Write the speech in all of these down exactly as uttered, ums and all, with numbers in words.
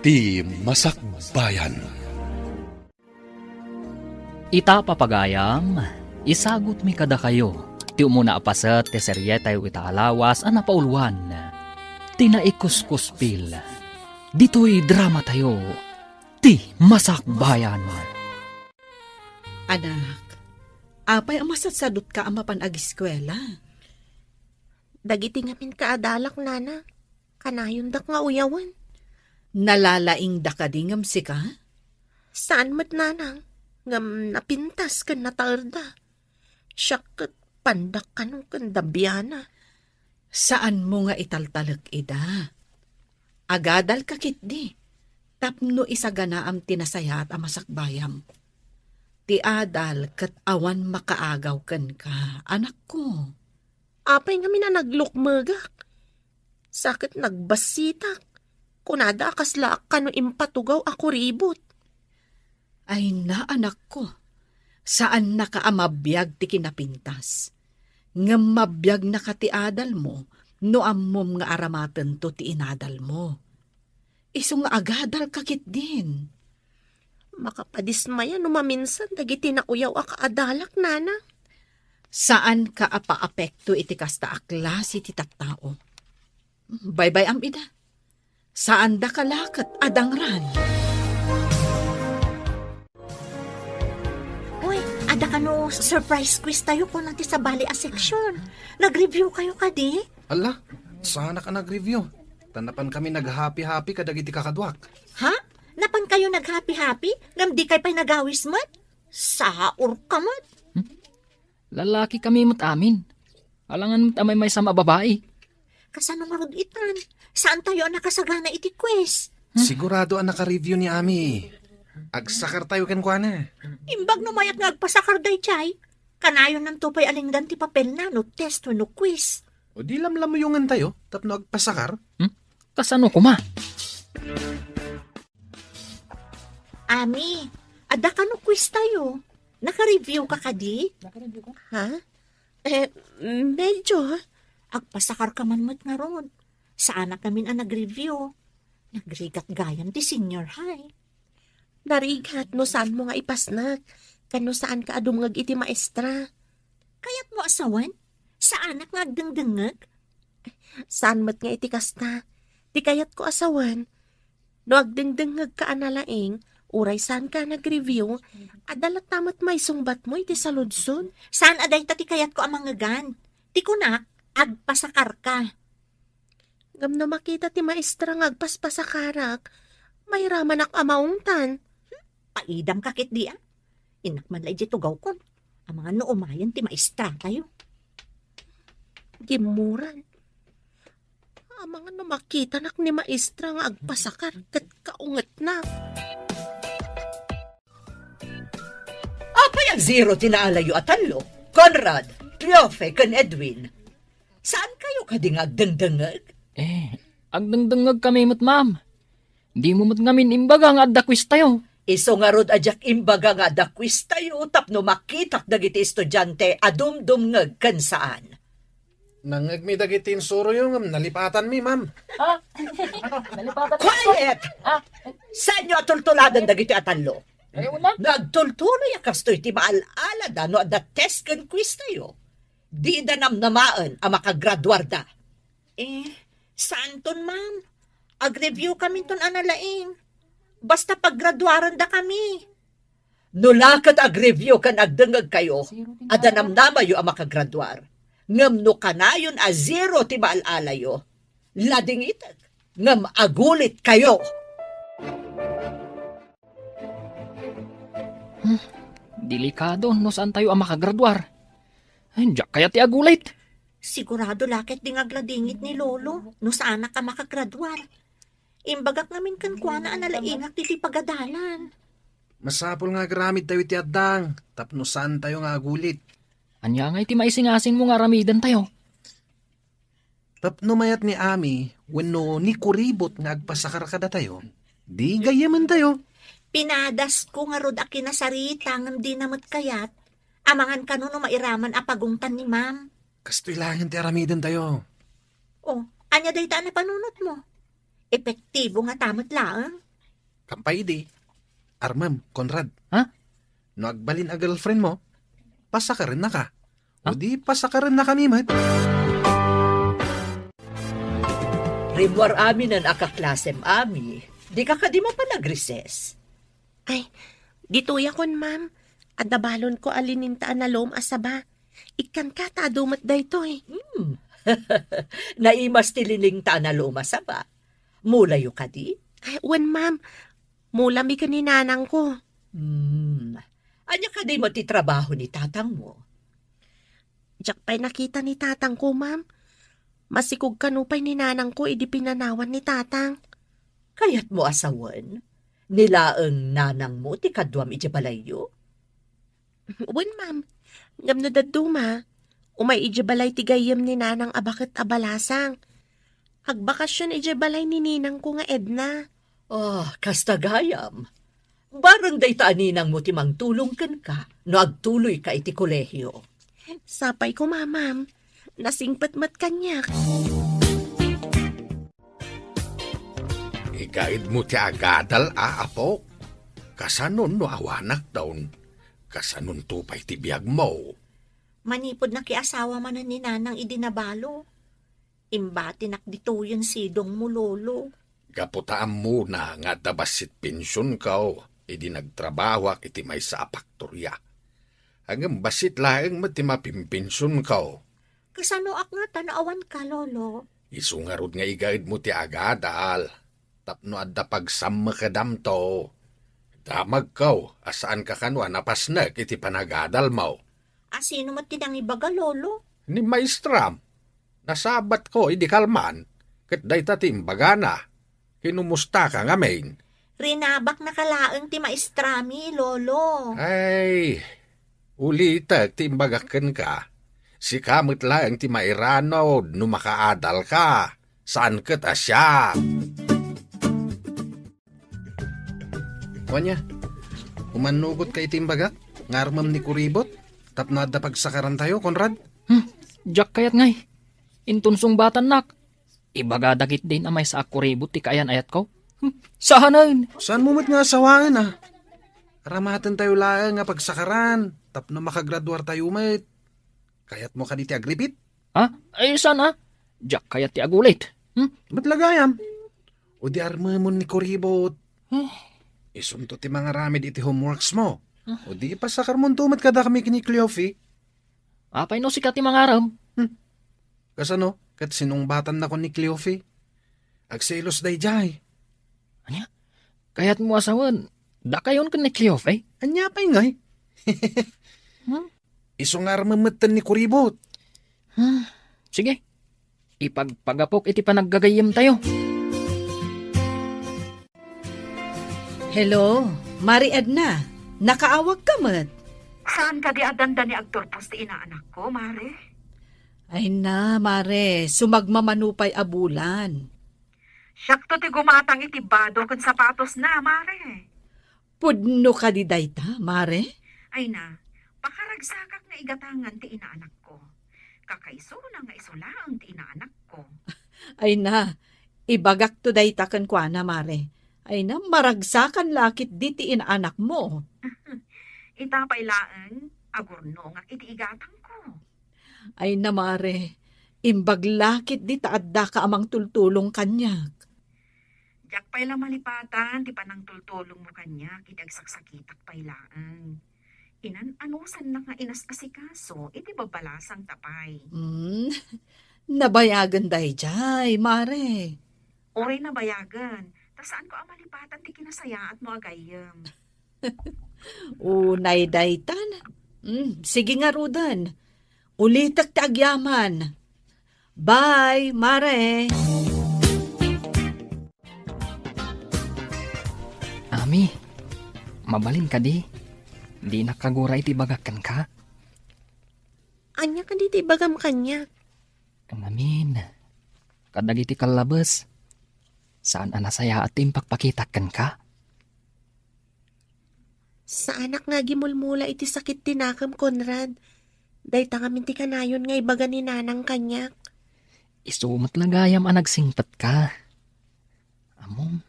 Ti Masakbayan. Ita, papagayam, isagutmi kadakayo ti umuna a paset ti serietayo ita a lawas a napauluan, ti Naikuskuspil. Ditoy dramatayo, Ti Masakbayan. Anak, apay a masatsadutka a mapan agiskuela? Dagiti ngamin kaadalak, Nana, kanayondak nga uyawen. Nalalaingda kadi ngem sika? Saan met, Nana, ngem napintas ken nataerda. Siak ket pandak kano ken dabiana. Saanmo nga italtalek ida. Agadalka ketdi, tapno isaganaam ti nasayaat a masakbayam. Ti adal ket awan makaagaw kenka, anakko. Apay ngamin a naglukmegak? Sa ket nagbassitak. Kunada a kaslaak kano impatugaw a kuribot. Ay na, anakko, saannaka a mabiag ti kinapintas. Ngem mabiagnaka ti adalmo no ammom nga aramatento ti inadalmo. Isu nga agadalka ketdin. Makapadismaya no maminsan dagiti nauyaw a kaadalak, Nana. Saanka a paapekto iti kasta a klase ti tattao. Baybay-am ida. Saandaka la ket a dangran. Uy, adda kano surprise quiz tayo kuna ti sabali a section. Nag-review kayo kadi? Ala, saanak a nag-review. Ta napan kami nag-happy-happy kadagiti kakaduak. Ha? Napan kayo nag-happy-happy? Ngem dikay pay nagawis met? Saurka met. Hmm? Lalaki kami met amin. Alangan met a maymaysa a babai. Kasano ngarud itan? Saan tayo a nakasagana iti quiz? Hmm? Sigurado a naka-review ni Ami. Agsakar tayo kenkuana. Imbag no mayat nga agpasakar daydiay, kanayonnanto pay a lingdan ti papelna no test wenno quiz. O di lamlamuyongan tayo tapno agpasakar? Hmm? Kasano koma? Ami, adda kano quiz tayo? Naka-review ka kadi? Naka-review ka? Ha? Eh, medyo. Agpasakar ka man met ngarud. Saanak ngamin a nag-review. Nagrigat gayam ti senior high. Narigat no saanmo nga ipasnek, ken no saanka a dumngeg iti maestra. Kayatmo a sawen? Saanak nga agdengdengngeg? Saan met nga iti kasta. Ti kayatko a sawen, no agdengdengngegka a nalaing, uray saanka a nag-review, adda latta met maisungbatmo iti saludsod. Saan a dayta ti kayatko a mangngegan. Ti kunak, agpasakarka. Ngem no makita ti maestra nga agpaspasakarak, mairamanak a maungtan. Hmm? Paidamka ketdi, a. Innak man la idiay tugawkon. Amangan no umayen ti maestra tayo. Gimmuran. Amangan no makitanak ni maestra nga agpasakar ket kaungetnak. Apay a zero ti naalayo a tallo? Conrad, Profe, ken Edwin. Saan kayo kadi nga agdengdengngeg? Eh, agdengdengngeg kami met, ma'am. Dimo met ngamin imbaga nga adda quiz tayo. Isu ngarud a diak imbaga nga adda quiz tayo tapno makitak dagiti estudiante a dumdumngeg ken saan. Nangngegmi dagiti insuroyo ngem nalipatanmi, ma'am. Ha? Nalipatan? Quiet! Ah. Saanyo a tultuladen dagiti a tallo? Ay, wala. Nagtultuloy a kastoy ti maal-alada no adda test ken quiz tayo. Dida namnamaen a makagraduarda. Eh, saanton, ma'am? Ag-review kaminton a nalaing. Basta paggraduarenda kami. No la ket ag-review ken agdengngeg kayo, adda namnamayo a makagraduar. Ngem no kanayon a zero ti maal-alayo, ladingitek, ngem agulit kayo. Hmm, delikado no saan tayo a makagraduar. Ay, diak kayat ti agulit. Sigurado la ketdi nga agladingit ni Lolo no saanak a makagraduar. Imbagak ngamin kenkuana a nalaingak ditoy pagadalan. Masapul nga agaramid tayo iti addang, tapno saan tayo nga agulit. Ania ngay ti maisingasingmo nga aramiden tayo? Tapno mayat ni Ami wenno ni Kuribot nga agpasakar kadatayo, di gayyamen tayo. Pinadasko ngarud a kinasarita ngem dina met kayat. Amangan kano no mairaman a pagungtan ni Ma'am. Kastoy laengen ti aramiden tayo. Oh, ania dayta a napanunotmo? Epektibo ngata met laeng? Kampay idi. Armem, Conrad. Ha? No agbalin a girlfriend mo, pasakaren naka. Ha? O di pasakaren na kami met. Rimmuar aminen a kaklasem, Ami. Di ka kadi mapan agrises? Ay, ditoy akon, ma'am. Adda balon ko a lining ta analum a saba. Ikkan ka ta adu met daytoy. Hmm. Naimas ti lining ta analum a saba. Mulayo kadi? Ay, wen, ma'am. Mula mi ken ni nanangko. Hmm. Ania kadi met ti trabaho ni tatangmo? Diak pay nakita ni tatangko, ma'am. Masikog kano pay ni nanangko idi pinanawan ni tatang. Kayatmo a sawen? Ni laeng nanangmo ti kaduam idiay balayyo? Wen, ma'am. Ngem no dadduma, umay idiay balay ti gayyem ni nanang a baket a balasang. Agbakasyon idiay balay ni ninangko nga Edna. Ah, kasta gayam. Bareng dayta a ninangmo ti mangtulong kenka no agtuloyka iti kolehio. Sapay koma, ma'am. Nasingpet met kaniak. Igaedmo ti agadal a, apo? Kasano no awanakton? Kasanonto pay ti biagmo? Manipud nakiasawa manen ni nanang idi nabalo. Imbatinak ditoyen sidongmo, lolo. Gapu ta ammona nga adda bassit pensionko idi nagtrabahoak iti maysa a paktoria. Ngem bassit laeng met ti mapimpensionko. Kasanoak ngata no awanka, lolo? Isu ngarud nga igaedmo ti agadal tapno adda pagsammekedamto. Damagko a saanka kano a napasnek iti panagadalmo. A sino met ti nangibaga, lolo? Ni maestram. Nasabatko idi kalman, ket dayta ti imbagana. Kinumustaka ngamin? Rinabaknaka laeng ti maestrami, lolo. Ay, ulitek ti imbagak kenka. Sika met laeng ti mairanod no makaadalka. Saan ket a siak. Wen aya, umannugotka iti imbagak nga armem ni kuribot tapno adda pagsakarantayo, Conrad? Hmm, diak kayat ngay. Inton sungbatannak, ibaga dagiti din a maysa a kuribot ti kaayan-ayatko. Hmm, saanen. Saanmo met nga asawaen, a? Aramatentayo laeng nga pagsakaran tapno makagraduartayo met. Kayatmo kadi ti agripit? Ha? Ay, saan, a? Diak kayat ti agulit. Hmm? Met la gayam? O di armemon ni kuribot. Eh. Isunto ti mangaramid iti homeworksmo. Hmm. O di ipasakarmonto met kadakami ken ni Cleofe. Apay no sika ti mangarem? Hmm. Kasano? Ket sinungbatannakon ni Cleofe. Agselos daydiay. Ania? Kayatmo a sawen, dakayon ken ni Cleofe? Ania pay ngay? Hmm? Isu nga armem metten ni kuribot. Hmm. Sige. Ipagpagapok iti panaggagayyemtayo. Hello, Mari Edna. Nakaawagka met? Saan kadi a dandani agturpos ti inaanakko, Mare? Ay na, Mare, sumagmamano pay a bulan. Siakto ti gumatang iti bado ken sapatosna, Mare. Pudno kadi dayta, Mare? Ay na, pakaragsakak nga igatangan ti inaanakko. Kakaisuna nga isu laeng ti inaanakko. Ay na, ibagakto dayta kenkuana, Mare. Ay na, maragsakan la ketdi ti inaanakmo. Ita pay laeng, agurnongak iti igatangko. Ay na, Mare, imbag la ketdi ta addaka a mangtultulong kaniak. Diak pay la malipatan ti panangtultulongmo kaniak idi agsaksakitak pay laeng. Inan-anusannak nga inas-asikaso iti babalasangta pay. Hmm, nabayagen daydiay, Mare. Uray nabayagen, ta saanko a malipatan ti kinasayaatmo a gayyem. Unay daytan. Hmm, sige ngaruden. Ulitek ti agyaman. Bye, Mare. Ami, mabalin kadi? Dinak kagura iti ibagak kenka? Ania kadi ti ibagam kaniak? Ngamin, kadagiti kallabes, saan a nasayaat ti impakpakitak kenka? Saanak nga agimulmula iti sakit ti nakem, Conrad. Dayta ngamin ti kanayon nga ibaga ni Nanang kaniak. Isu met la gayam a nagsingpetka. Ammom,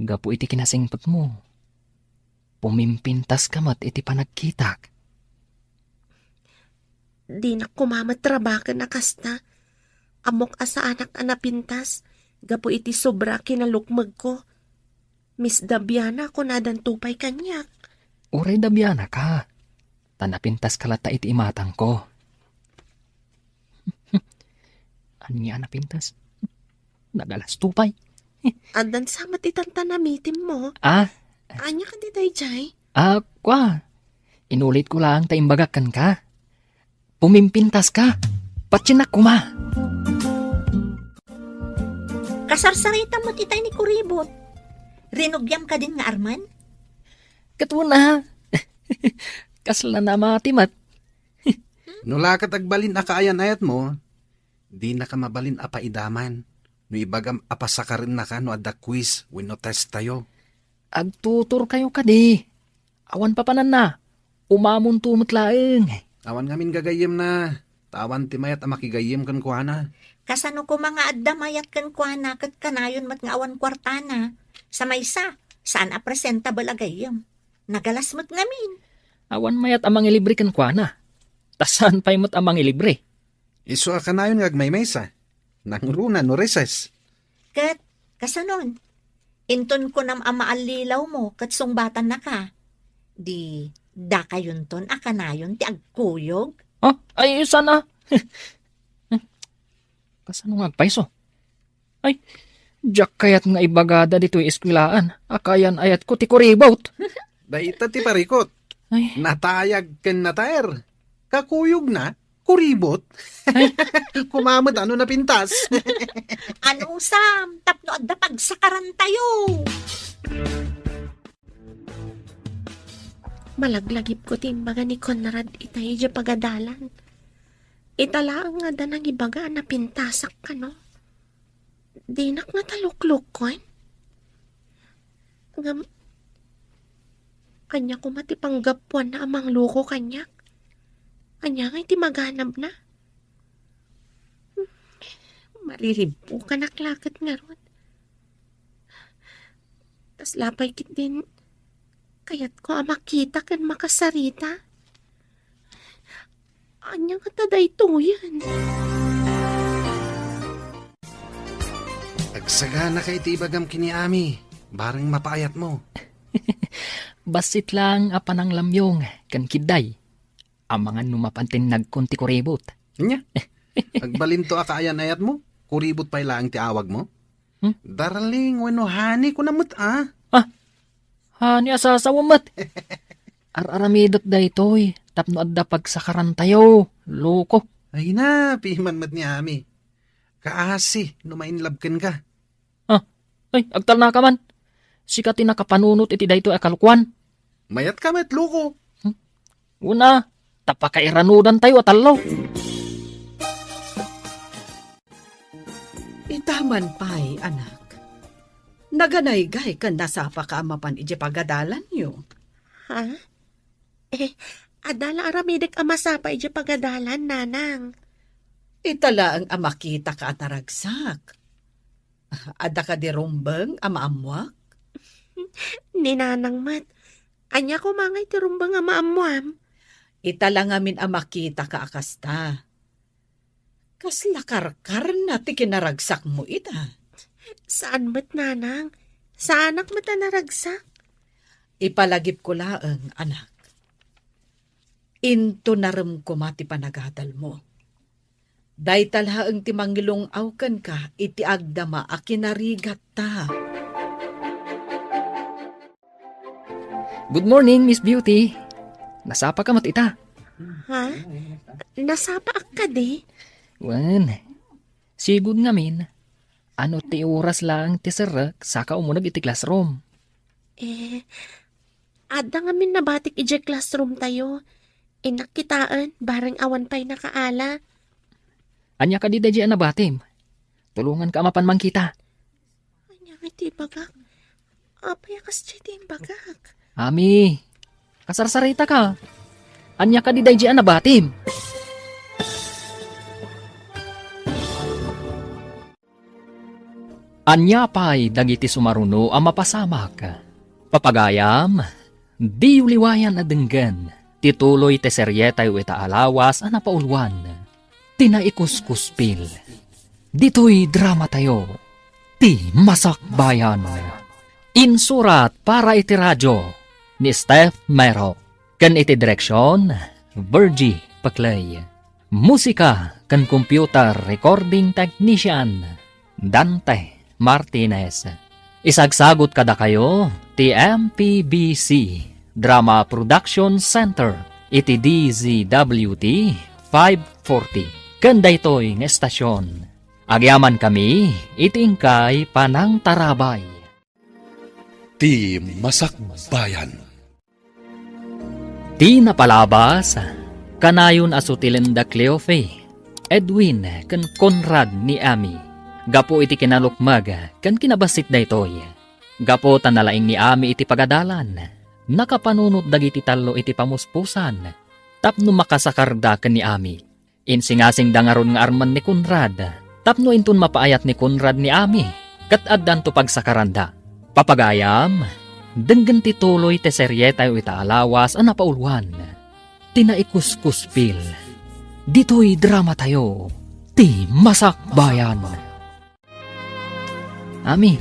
Gapu iti kinasingpetmo, pumimpintaska met iti panagkitak. Dinak koma met rabaken a kasta. Ammok a saanak a napintas gapu iti sobra a kinalukmegko. Miss Dabiana, kunadanto pay kaniak. Uray Dabiana ka, ta napintaska latta iti imatangko. Ania a napintas? Nagalasto pay. Addan sa met itan ta namitimmo. Ah? Ania kadi daydiay? Ah, kua. Inulitko laeng ta imbagak kenka. Pumimpintaska. Patiennak koma. Kasarsaritam met itay ni Kuribot. Rinugiam kadin nga armen? Ket wen a. Kasla namati met. No la ket agbalin a kaayan-ayatmo, dinaka mabalin a paidaman no ibagam a pasakarennaka no adda quiz wenno test tayo. Agtuturkayo kadi. Awan papananna. Umamonto met laeng. Awan ngamin gagayyemna, ta awan ti mayat a makigayyem kenkuana. Kasano koma nga adda mayat kenkuana ket kanayon met nga awan kuartana? Sa maysa, saan a presentable a gayyem. Nagalas met ngamin. Awan mayat a mangilibre kenkuana. Ta saan pay met a mangilibre. Isu a kanayon nga agmaymaysa. Nangruna no recess. Ket, kasanon? Inton kunam a maallilawmo ket sungbatannaka, di dakayonton a kanayon ti agkuyog? Ah, ay, saan a? Kasano nga agpayso? Ay, diak kayat nga ibagada ditoy eskuelaan a kaayan-ayatko ti kuribot. Dayta ti parikut. Ay. Natayag ken nataer. Kakuyogna, kuribot. Koma met no napintas. Anusam, tapno adda pagsakarantayo. Malaglagipko ti imbaga ni Conrad itay idiay pagadalan. Ita laeng nga adda nangibaga a napintasak kano. Dinak nataluklukon. Ngem, ania koma ti panggapuanna a mangluko kaniak? Ania ngay ti maganabna? Mariribbukanak la ket ngarud. Kasla pay ketdin kayatko a makita ken makasarita. Ania ngata daytoyen? Agsaganaka iti ibagam ken ni Ami, bareng mapaayatmo. Bassit laeng a pananglamyong ken kidday. Amangan no mapan ti nagkon ti kuribot. Ania? Agbalinto a kaayan-ayatmo? Kuribot pay laeng ti awagmo? Hmm? Darling wenno honey, kuna met a? Ah, honey a sasawa met. Ar-aramidek daytoy tapno adda pagsakarantayo, loko. Ay na, piman met ni Ami. Kaasi no ma-in love kenka. Ah, ay, agtalnaka man. Sika ti nakapanunot iti daytoy a kalokoan. Mayatka met, loko. Hmm? Una, ta pakairanudantayo a tallo. Ita man pay, anak. Naganaygay ken nasapaka a mapan idiay pagadalanyo. Ha? Eh, adda la aramidek a masapa idiay pagadalan, nanang. Ita laeng a makitaka a naragsak. Adda kadi rumbeng a maammoak? Ni nanang met. Ania koma ngay ti rumbeng a maammoam? Ita la ngamin a makitaka a kasta. Kasla karkarna ti kinaragsakmo ita. Saan met, nanang. Saanak met a naragsak. Ipalagipko laeng, anak. Intonarem koma ti panagadalmo. Dayta laeng ti mangilung-aw kenka iti agdama a kinarigatta. Good morning, Miss Beauty. Nasapaka met ita? Ha? Nasapaak kadi? Wen, sigud ngamin, ano ti oras laeng ti serrek saka umuneg iti classroom? Eh, adda ngamin nabatik idiay classroom tayo. Innak kitaen, bareng awan pay nakaala. Ania kadi daydiay a nabatim? Tulonganka a mapan mangkita. Ania ngay ti ibagak? Apay a kasdiay ti imbagak? Ami, kasarsarita ka. Ania kadi daydiay a nabatim? Ania pay dagiti sumaruno a mapasamak? Papagayam, diyo liwayan a denggen ti tuloy ti serietayo ita a lawas a napauluan, ti Naikuskuspil. Ditoy dramatayo, ti Masakbayan. Insurat para iti radio ni Steph Mero, ken iti direksyon, Virgie Paclay. Musika ken computer recording technician, Dante Martinez. Isagsagut kadakayo ti M P B C Drama Production Center iti D Z W T five forty. Ken daytoy nga estasyon, agyamankami iti inkay panangtarabay. Ti Masakbayan. Ti napalabas, kanayon a sutilen da Cleofe, Edwin, ken Conrad ni Ami, gapu iti kinalukmeg ken kinabassit daytoy. Gapu ta nalaing ni Ami iti pagadalan, nakapanunot dagiti tallo iti pamuspusan tapno makasakarda ken ni Ami. Insingasingda ngarud nga armen ni Conrad tapno inton mapaayat ni Conrad ni Ami ket addanto pagsakaranda. Papagayam, denggen ti tuloy ti serietayo ita a lawas a napauluan, ti Naikuskuspil. Ditoy dramatayo, ti Masakbayan. Ami,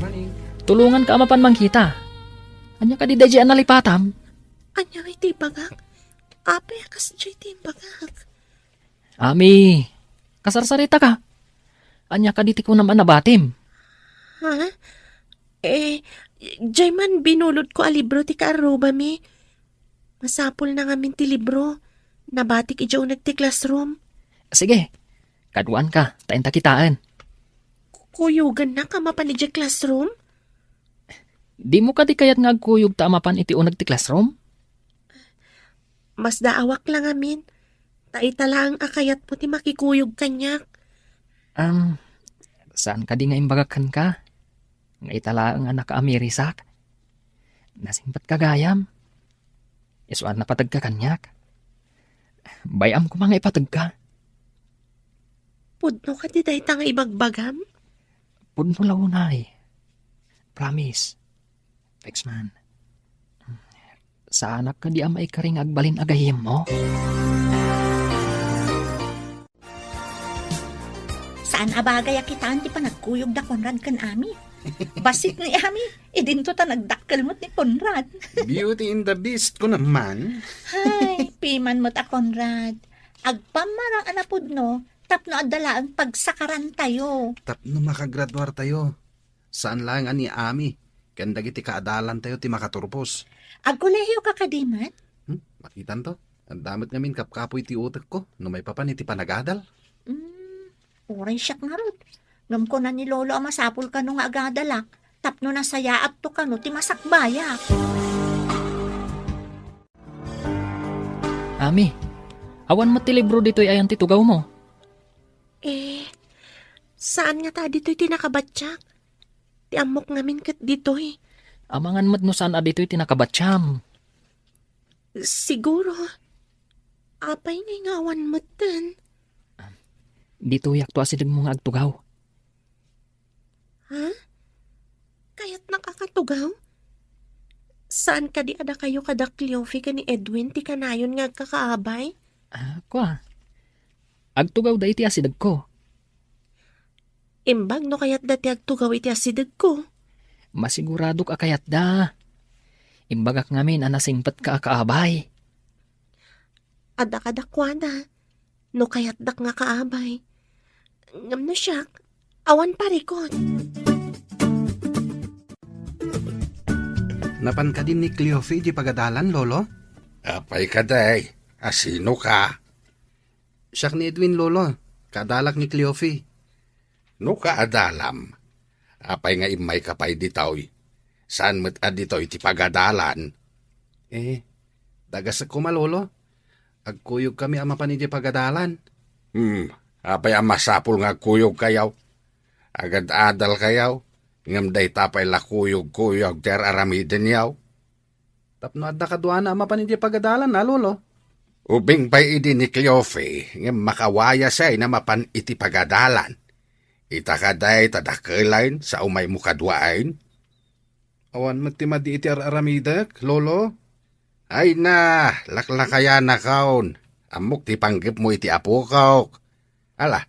tulonganka a mapan mangkita. Ania kadi daydiay a nalipatam? Ania iti bagak? Apay a kasdiay ti imbagak? Ami, kasarsaritaka. Ania kadi ti kunam a nabatim? Ha? Eh, diay man binulodko a libro ti kaarrubami. Masapulna ngamin ti libro. Nabatik idiay uneg ti classroom. Sige, kaduanka, ta inta kitaen. Ku-, kuyogannak a mapan idiay classroom? Dimo kadi kayat nga agkuyogta a mapan iti uneg ti classroom? Masdaawak la ngamin, ta ita laeng a kayatmo ti makikuyog kaniak. Am, saan kadi nga imbagak kenka? Nga ita laeng a nakaamirisak? Nasingpetka gayam. Isuan napategka kaniak. Bay-am koma nga ipategka. Pudno kadi dayta nga ibagbagam? Pudno la unay. Promise. Thanks, man. Saanak kadi a maikari nga agbalin a gayyemmo? Saan a bagay a kitaan ti panagkuyog da Conrad ken Ami. Bassit ni Ami, idinto ta nagdakkel met ni Conrad. Beauty and the Beast ko naman. Hay, piman met a Conrad. Agpammarang a napudno, tapno adda laeng pagsakarantayo. Tapno makagraduartayo. Saan laeng a ni Ami ken dagiti kaadalantayo ti makaturpos. Agkolehiyo ka kadi met? Hmm? Makitanto. Adda met ngamin kapkapoy ti utekko no maipapan iti panagadal. Hmm, uray siak ngarud. Ngem kuna ni Lolo a masapul kano nga agadalak tapno nasayaatto kano ti masakbayak. Ami, awan met ti libro ditoy ayan ti tugawmo? Eh, saan ngata ditoy ti nakabatiak? Ti ammok ngamin ket ditoy. Amangan met no saan a ditoy ti nakabatiam. Siguro. Apay ngay nga awan metten? Ditoyak to asidegmo nga agtugaw. Ha? Kayatnak a katugaw? Saan kadi a dakayo kada Cleofe ken ni Edwin ti kanayon nga agkakaabay? Ah, kua. Agtugawda iti asidegko. Imbag no kayatda ti agtugaw iti asidegko. Masiguradok a kayatda. Imbagak ngamin a nasingpetka a kaabay. Adda kadakuada, no kayatdak nga kaabay. Ngem no siak, awan parikut. Napan kadi ni Cleofe di pagadalan, Lolo? Apay kadi? Asino ka? Siak ni Edwin, Lolo. Kaadalak ni Cleofe. No kaadalam, apay nga immayka pay ditoy? Saan met a ditoy ti pagadalan? Eh, dagasek koma, Lolo. Agkuyogkami a mapan idiay pagadalan. Hmm, apay a masapul nga agkuyogkayo? Agad-adalkayo, ngem dayta pay la kuyog-kuyog ti ar-aramidenyo. Tapno adda kaduana a mapan idiay pagadalan, a, Lolo? Ubing pay idi ni Cleofe, ngem makawayasay a mapan iti pagadalan. Ita kadi ta dakelayen sa umaymo kaduaen? Awan met ti madi iti ar-aramidek, Lolo? Ay na, laklakayanakon. Ammok ti panggepmo iti apokok. Ala,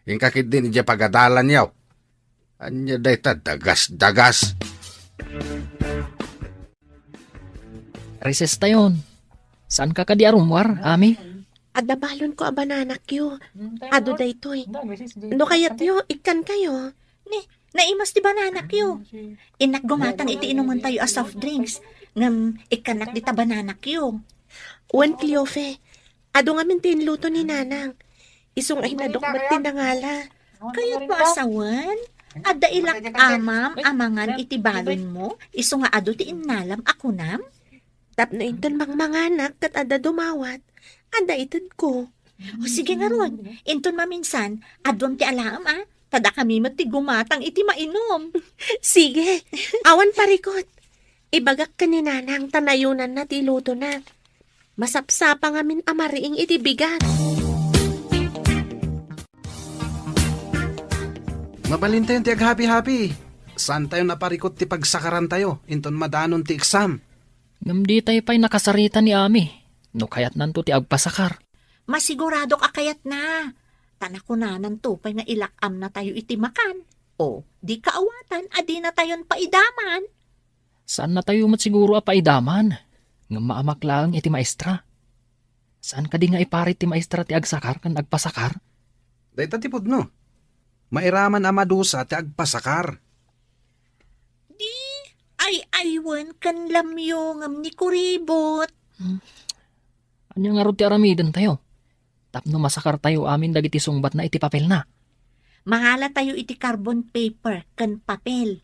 inka ketdin idiay pagadalanyo. Ania dayta dagas-dagas? Recess tayon. Saanka kadi a rummuar, Ami? Adda balonko a bananakyo. Adu daytoy. No kayatyo, ikkankayo. Ni, naimas ti bananakyo. Innak gumatang iti inumentayo a soft drinks. Ngem ikkannak dita bananakyo. Wen, Cleofe, adu ngamin ti inluto ni Nanang. Isu nga inadok met ti nangala. Kayatmo a sawen? Adda ilak amam a mangan iti balonmo, isu nga adu ti innalam a kunam? Tapno inton mangmanganak ket adda dumawat, adda itedko. O, sige ngarud, inton maminsan, aduam ti alaem, a? Ta dakami met ti gumatang iti mainum. Sige, awan parikot. Ibagak ken ni Nanang ta nayunanna ti ilutona. Masapsapa ngamin a mariing iti bigat. Mabalintayon ti aghapi-hapi. Saantayon a parikot ti pagsakarantayo inton madanon ti eksam. Ngem ditay pay nakasarita ni Ami no kayatnanto ti agpasakar. Masiguradok a kayatna. Ta nakunananto pay nga ilak-amnatayo iti makan. O, di kaawatan a dinatayon paidaman. Saannatayo met siguro a paidaman, ngem maamak laeng iti maestra. Saan kadi nga iparit ti maestra ti agsakar ken agpasakar? Dayta ti pudno. Mairaman a madusa ti agpasakar. Di ay-aywen ken lamyongem ni kuribot. Hmm. Ania ngarud ti aramidentayo tapno masakartayo amin dagiti sungbatna iti papelna? Mangalatayo iti carbon paper ken papel.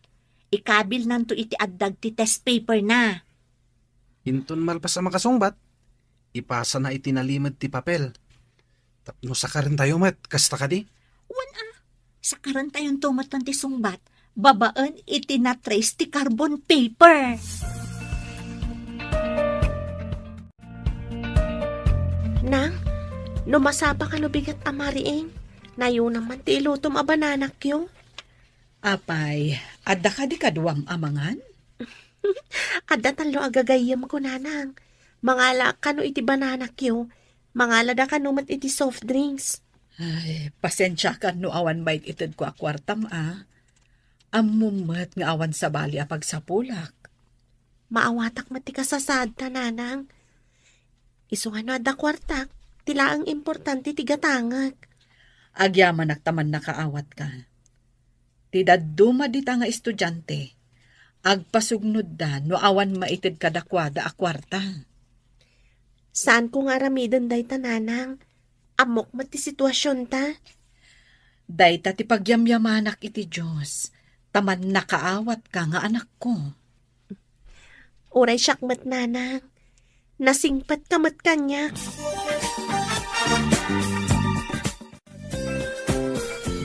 Ikabilnanto iti addag ti test paperna. Inton malpas a makasungbat, ipasana iti nalimed ti papel. Tapno sakarentayo met, kasta kadi? Wen a, sakarentayonto met ti sungbat babaen iti na-trace ti carbon paper. Nang, no masapa kano bigat a mariing, nayunam man ti ilutom a bananakyo. Apay, adda kadi kaduam a mangan? Adda tallo a gagayyemko, Nanang. Mangalaak kano iti bananakyo, mangalada kano met iti soft drinks. Ay, pasensiakan no awan maitedko a kuartam, a. Ammom met nga awan sabali a pagsapulak. Maawatak met ti kasasaadta, Nanang. Isu nga no adda kuartak, ti laeng importante ti gatangek. Agyamanak ta mannakaawatka. Ti dadduma dita nga estudiante, agpasugnodda no awan maited kadakuada a kuarta. Saanko nga aramiden dayta, Nanang. Ammok met ti situasionta. Dayta ti pagyamyamanak iti Dios, ta mannakaawatka nga anakko. Uray siak met, Nanang. Nasingpetka met kaniak.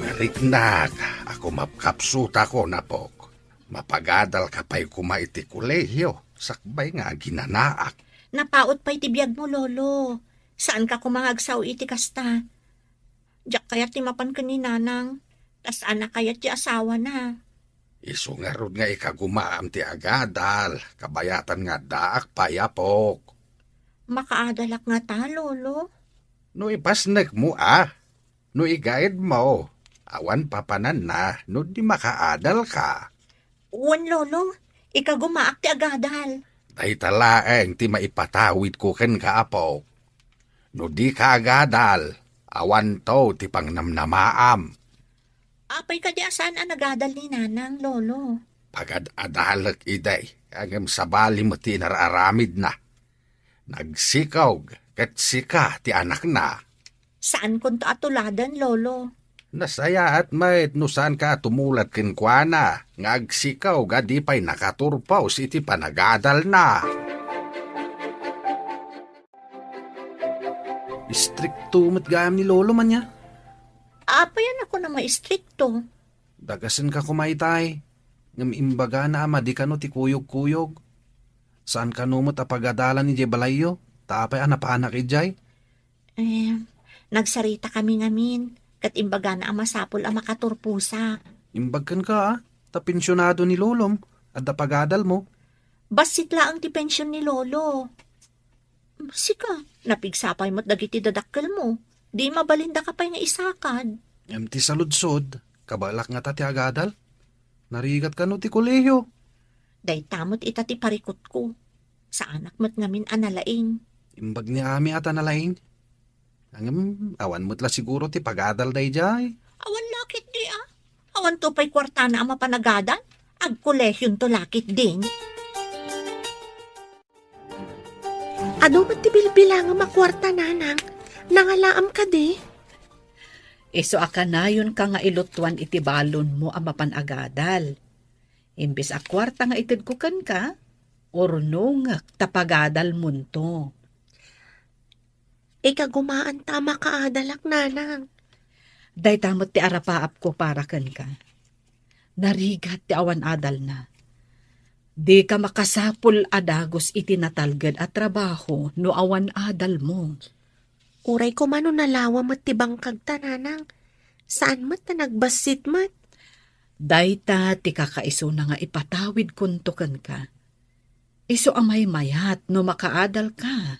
Mariknak a kumapkapsutakon, apok. Mapagadalka pay koma iti kolehio, sakbay nga aginanaak. Napaut pay ti biagmo, Lolo. Saanka koma nga agsao iti kasta. Diak kayat ti mapan ken ni Nanang, ta saan a kayat ti asawana. Isu ngarud nga ikagumaam ti agadal, kabayatan nga addaak pay, apok. Makaadalak ngata, Lolo? No ipasnekmo a, no igaedmo, awan papananna no di makaadalka. Wen, Lolo, ikagumaak ti agadal. Dayta laeng ti maipatawidko kenka, apok. No dika agadal, awanto ti pangnamnamaam. Apay kadi a saan a nagadal ni Nanang, Lolo? Pagad-adalek idi, ngem sabali met ti inar-aramidna. Nagsikog ket sika ti anakna. Saankonto a tuladen, Lolo. Nasayaat met no saanka a tumulad kenkuana nga agsikog a di pay nakaturpos iti panagadalna. Istrikto met gayam ni Lolo man ya. Apay a kunam a istrikto? Dagasenka koma itay, ngem imbagana a madi kano ti kuyogkuyog. Saan kano met a pagadalan idiay balayyo, ta apay a napanak idiay? Eh, nagsarita kami ngamin. Ket imbagana a masapul a makaturposa. Imbag kenka, a, ta pensionado ni lolom, adda pagadalmo. Bassit laeng ti pension ni lolo. Sika, napigsa pay met dagiti dadakkelmo. Di mabalindaka pay nga isakad. Ngem ti saludsod, kabaelak ngata ti agadal? Narigat kano ti kolehiyo? Dayta met ita ti parikutko. Saanak met ngamin a nalaing. Imbag ni Ami a ta nalaing. Ngem, awan met la siguro ti pagadal daydiay. Awan la ketdi, a. Awanto pay kuartana a mapanagadal. Agkolehionto la ketdin. Adu met ti bilbilangem a kuarta, nanang. Nangalaam kadi? Isu a kanayonka nga ilutuan iti balonmo a mapan agadal. Imbes a kuarta nga itedko kenka, urnongek ta pagadalmonto. Ikagumaanta a makaadalak, nanang. Dayta met ti arapaapko para kenka. Narigat ti awan adalna. Dika makasapul a dagus iti natalged a trabaho no awan adalmo. Uray koma no nalawa met ti bangkagta, nanang. Saan met ta nagbassit met. Dayta ti kakaisuna nga ipatawidkonto kenka. Isu a maymayat no makaadalka.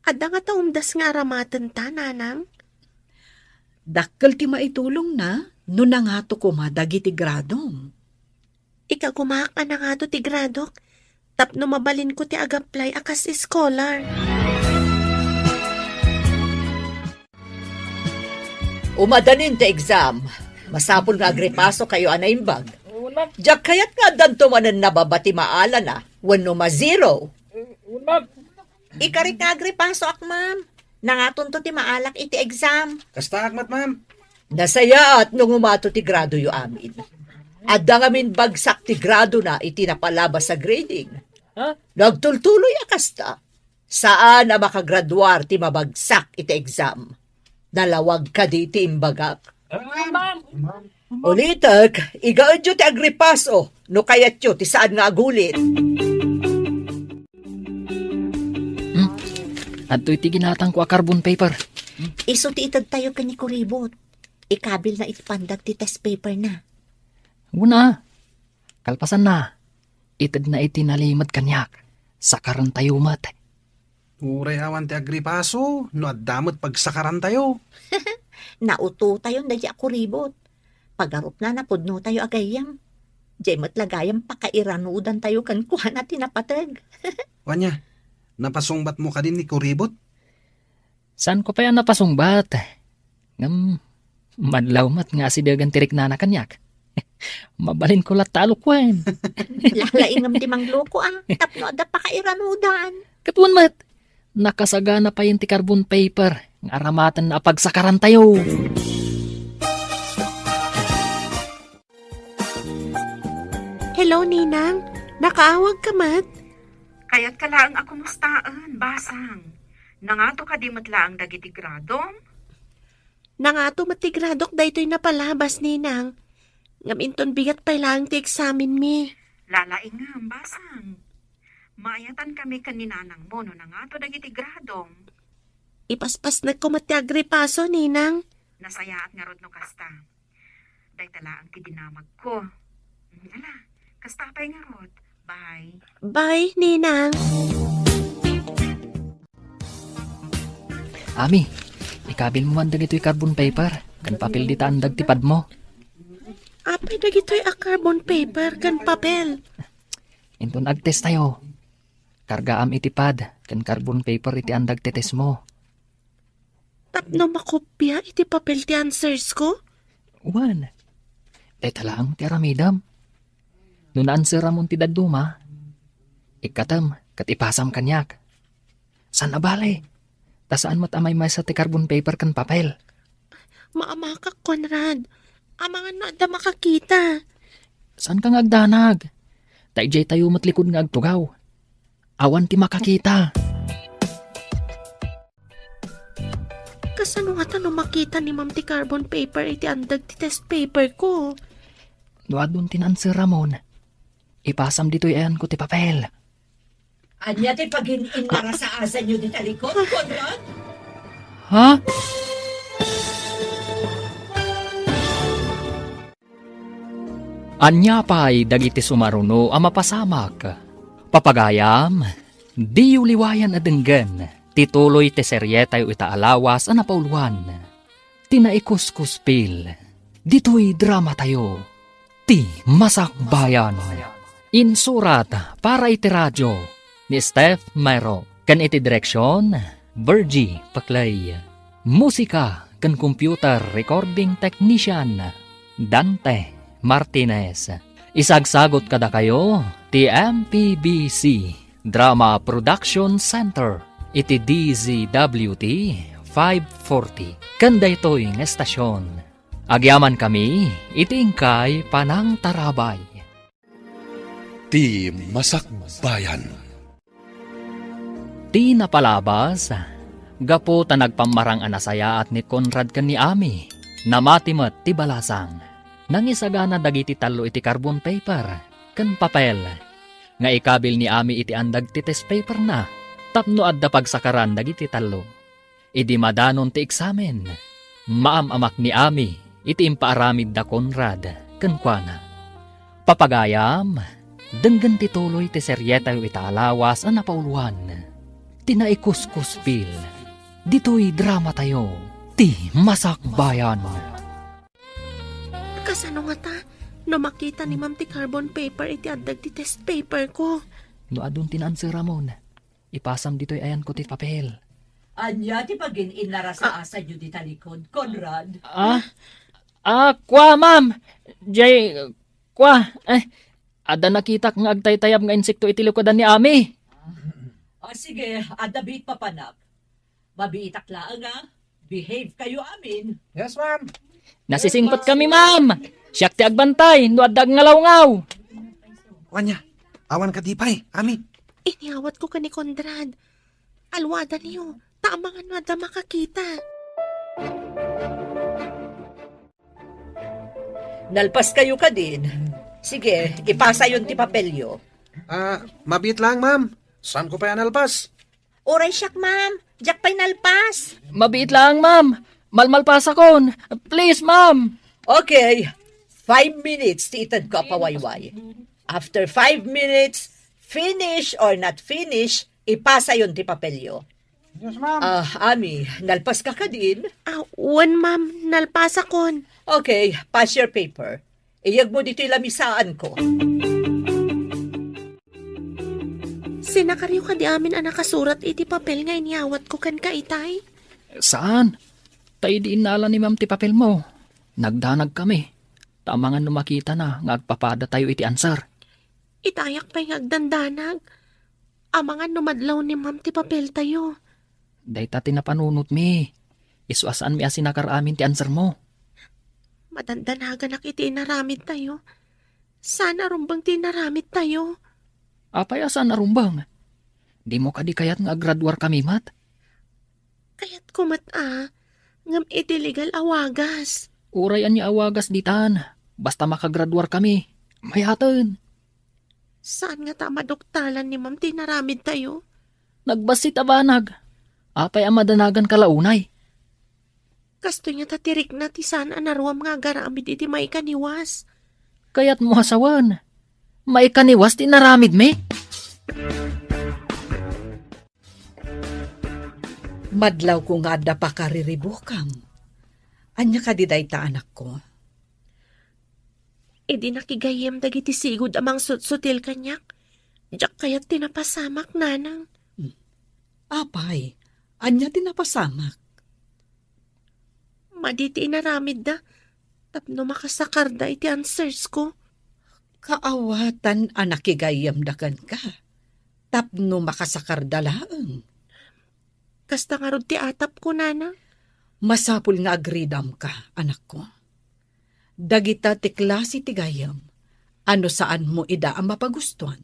Adda ngata umdas nga aramatenta, nanang? Dakkel ti maitulongna no nangato koma dagiti gradom. Ikagumaak a nangato ti gradok tapno mabalinko ti ag-apply a kas scholar. Umadanin ti exam. Masapul nga agripasokayo a naimbag. Diak kayat nga addanto manen nababa ti maalana wenno ma-zero. Ikarik nga agripasoak, ma'am. Nangatonto ti maalak iti exam. Kastaak met, ma'am. Nasayaat no ngumato ti gradoyo amin. Adda ngamin bagsak ti gradona iti napalabas a grading. Ha? Nagtultuloy a kasta. Saan a makagraduar ti mabagsak iti exam. Nalawag kadi ti imbagak. Ma'am! Ulitek, igaedyo ti agripaso no kayatyo ti saan nga agulit. Hmm? Adtoy ti ginatangko a carbon paper. Isu ti itedtayo ken ni Kuribot. Ikabilna iti pandak ti test paperna. Una, kalpasanna, itedna iti nalimed kaniak. Sakarantayo met. Uray awan ti agripaso, no adda met pagsakarantayo. Nautotayon daydi a kuribot. Pagarupna, napudnotayo a gayyem. Diay met la gayam pakairanudantayo kenkuana ti napateg. Wen nia, napasungbatmo kadi ni Kuribot? Saanko pay a napasungbat. Ngem, madlaw met nga asidegen ti riknana kaniak. Mabalinko latta a lukuen. Lalaingem ti mangloko, a, tapno adda pakairanudan. Ket wen met, nakasagana payen ti carbon paper nga aramatenna a pagsakarantayo. Hello, Ninang. Nakaawagka met? Kayatka laeng a kumustaen, Basang. Nangato kadi met laeng dagiti gradom? Nangato met ti gradok daytoy napalabas, Ninang. Ngem inton bigat pay laeng ti eksamenmi. Lalaingem, Basang. Maayatan kami ken ni nanangmo no nangato dagiti gradom. Ipaspasnekko met ti agripaso, Ninang. Nasayaat ngarud no kasta. Dayta laeng ti dinamagko. Ala, kasta pay ngarud. Bye. Bye, Ninang. Ami, ikabilmo man dagitoy carbon paper ken papel dita andag ti padmo. Apay dagitoy a carbon paper ken papel? Inton agtestayo, kargaam iti pad ken carbon paper iti andag ti testmo. Tapno makopia iti papel ti answers ko? Wen, dayta laeng ti aramidem. No naanseramon ti dadduma, ikkatem ket ipasam kaniak. Saan a bale, ta saan met a maymaysa ti carbon paper ken papel. Maamakak, Conrad. Amangan no adda makakita. Saanka nga agdanag. Ta idiay tayo met likud nga agtugaw. Awan ti makakita. Kasano ngata no makita ni Ma'am ti carbon paper iti andag ti test paper ko? No adun ti naanseramon, ipasam ditoy ayanko ti papel. Ania ti pagin-innarasaasanyo dita likod, Conrad? Ha? Ania pay dagiti sumaruno a mapasamak? Papagayam, diyo liwayan a denggen ti tuloy ti serietayo ita a lawas a napauluan, ti Naikuskuspil. Ditoy dramatayo, ti Masakbayan. Insurat para iti radio ni Steph Mero, ken iti direksion, Virgie Paclay. Musika ken computer recording technician, Dante Martinez. Isagsagot kadakayo ti M P B C Drama Production Center iti D Z W T five forty. Ken daytoy nga estasion, agyamankami iti inkay panangtarabay. Ti Masakbayan. Ti napalabas, gapu ta nagpammarang a nasayaat ni Conrad ken ni Ami, namati met ti balasang. Nangisagana dagiti tallo iti carbon paper ken papel nga ikabil ni Ami iti andag ti test paperna tapno adda pagsakaran dagiti tallo. Idi madanon ti eksamen, maam-amak ni Ami iti impaaramid da Conrad kenkuana. Papagayam, denggen ti tuloy ti serietayo ita a lawas a napauluan, ti Naikuskuspil. Ditoy dramatayo, ti Masakbayan. Kasano ngata no makita ni Ma'am ti carbon paper iti addag ti test paper ko? No adun ti naansera mon, ipasam ditoy ayanko ti papel. Ania ti pagin-innara sa Ah. asanyo dita likod, Conrad? Ah? Ah, kua, ma'am. Jay, kua, eh, adda nakitak nga agtaytayab nga insekto iti likudan ni Ami. Ah, sige, adda biit papanak. Mabiitak laeng, ah. Behave kayo amin. Yes, ma'am. Nasisingpet kami, ma'am. Siak ti agbantay no adda agngalawgaw. Ania, awan kadi pay, Ami. Inyawat ko ken ni Conrad. Aluada niyo, ta amangan no adda makakita. Nalpas kayo kadin. Sige, ipasayon ti papelyo. Ah, mabiit lang, ma'am. Saan ko pay a nalpas? Uray siak, ma'am. Diak pay nalpas. Mabiit lang, ma'am. Malmalpasakon. Please, ma'am. Okay. Five minutes ti ited ko a pawayway. After five minutes, finish or not finish, ipasayon ti papelyo. Yes, ma'am. Ah, Ami, nalpas ka kadin? Ah, wen, ma'am. Nalpasakon. Okay, pass your paper. Iyegmo ditoy lamisaan ko. Sinakaryo kadi amin a nakasurat iti papel nga inyawat ko kenka itay? Saan? Ta idi innala ni ma'am ti papel mo, nagdanag kami. Ta amangan no makitana nga agpapada tayo iti answer. Itayak pay nga agdandanag. Amangan no madlaw ni ma'am ti papel tayo. Dayta ti napanunot mi. Isu a saan mi a sinakar amin ti answer mo. Madandanaganak iti inaramid tayo. Saan a rumbeng ti inaramid tayo. Apay a saan a rumbeng? Di mo kadi kayat nga agraduar kami met? Kayat ko met a, ngem iti legal a wagas. Uray ania a wagas ditan, basta makagraduar kami. Mayaten. Saan ngata a maduktalan ni ma'am ti inaramid tayo? Nagbassit a banag. Apay a madanagan ka la unay? Kastoy ngata ti rikna ti saan a naruam nga agaramid iti maikaniwas. Kayat mo a sawen, maikaniwas ti inaramid mi? Madlawko nga adda pakariribukam. Ania kadi dayta, anakko? Idi nakigayyem dagiti sigud a mangsutsutil kaniak, diak kayat ti napasamak, nanang. Hmm. Apay, ania ti napasamak? Madi ti inaramidda tapno makasakarda iti answers ko. Kaawatan a nakigayyemda kenka tapno makasakarda laeng. Kasta ngarud ti atapko, nana. Masapul nga agridamka, anakko. Dagita ti klase ti gayyem a no saanmo ida a mapagustuan,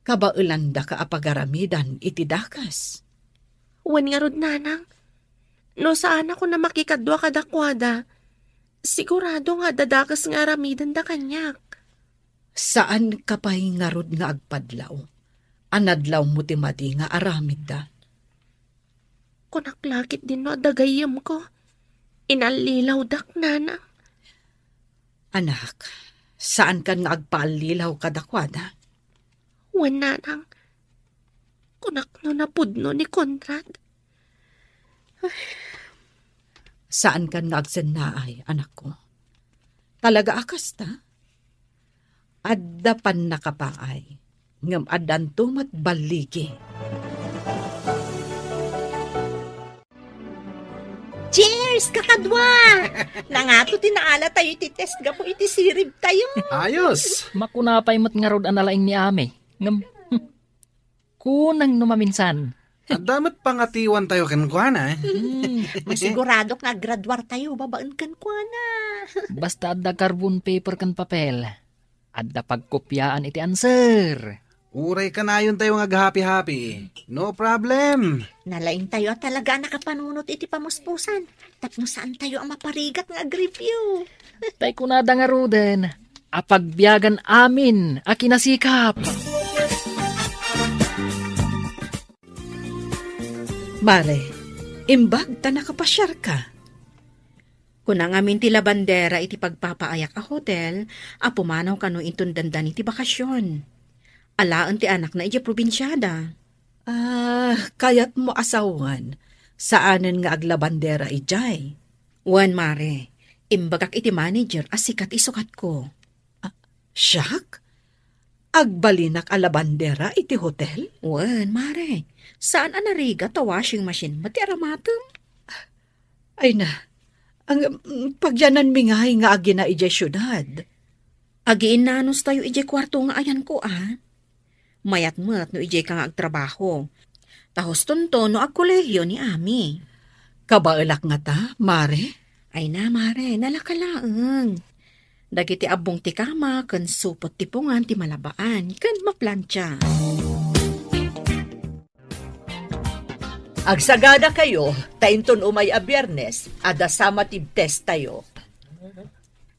kabaelandaka a pagaramidan iti dakas. Wen ngarud, nanang, no saanakon a makikadua kadakuada, sigurado nga adda dakes nga aramidenda kaniak. Saanka pay ngarud nga agpadlaw a nadlawmo ti madi nga aramidda. Kunak la ketdin no adda gayyemko, inallilawdak, nanang. Anak, Saankan nga agpaallilaw kadakuada? Wen, nanang, kunak no napudno ni Conrad. Ay. Saankan nga agsennaay, anakko. Talaga a kasta? Adda pannakapaay, ngem addanto met balligi. Cheers, kakadua! Nangato ti naala tayo iti test gapu iti sirib tayo. Ayos! Makuna pay met ngarud a nalaing ni Ami. Ngem, hmm, kunang no maminsan. Adda met pangatiwan tayo kenkuana, eh. Hmm. Masiguradok nga aggraduar tayo babaen kenkuana. Basta adda carbon paper ken papel, adda pagkopiaan iti answer. Uray kanayon tayo nga aghappy-happy. No problem. Nalaing tayo a talaga a nakapanunot iti pamuspusan. Tapno saan tayo a maparigat nga agreview. Tay kunada ngaruden, a pagbiagan amin a kinasikap. Mare, imbag ta nakapasiar ka. Kuna ngamin ti labandera iti pagpapaayak a hotel a pumanaw kano inton dandan iti bakasion. Alaen ti anakna idiay probinsiada. Ah, kayatmo a sawen, saanen nga aglabandera idiay? Wen, mare, imbagak iti manager a sika ti sukatko. Ah, siak? Agbalinak a labandera iti hotel? Wen, mare, saan a narigat ta washing machine met ti aramatem? Ay na, ang, mm, pagyananmi ngay nga agina idiay siudad. Agiinnanos tayo idiay kuarto nga ayanko, a. Mayat met no idiay ka nga agtrabaho. Ta hustonto no agkolehio ni Ami. Kabaelak ngata, mare? Ay na, mare, nalaka laeng. Dagiti abbong ti kama ken supot ti pungan ti malabaan ken maplantia. Agsagana kayo, ta inton umay a Biyernes, adda summative test tayo.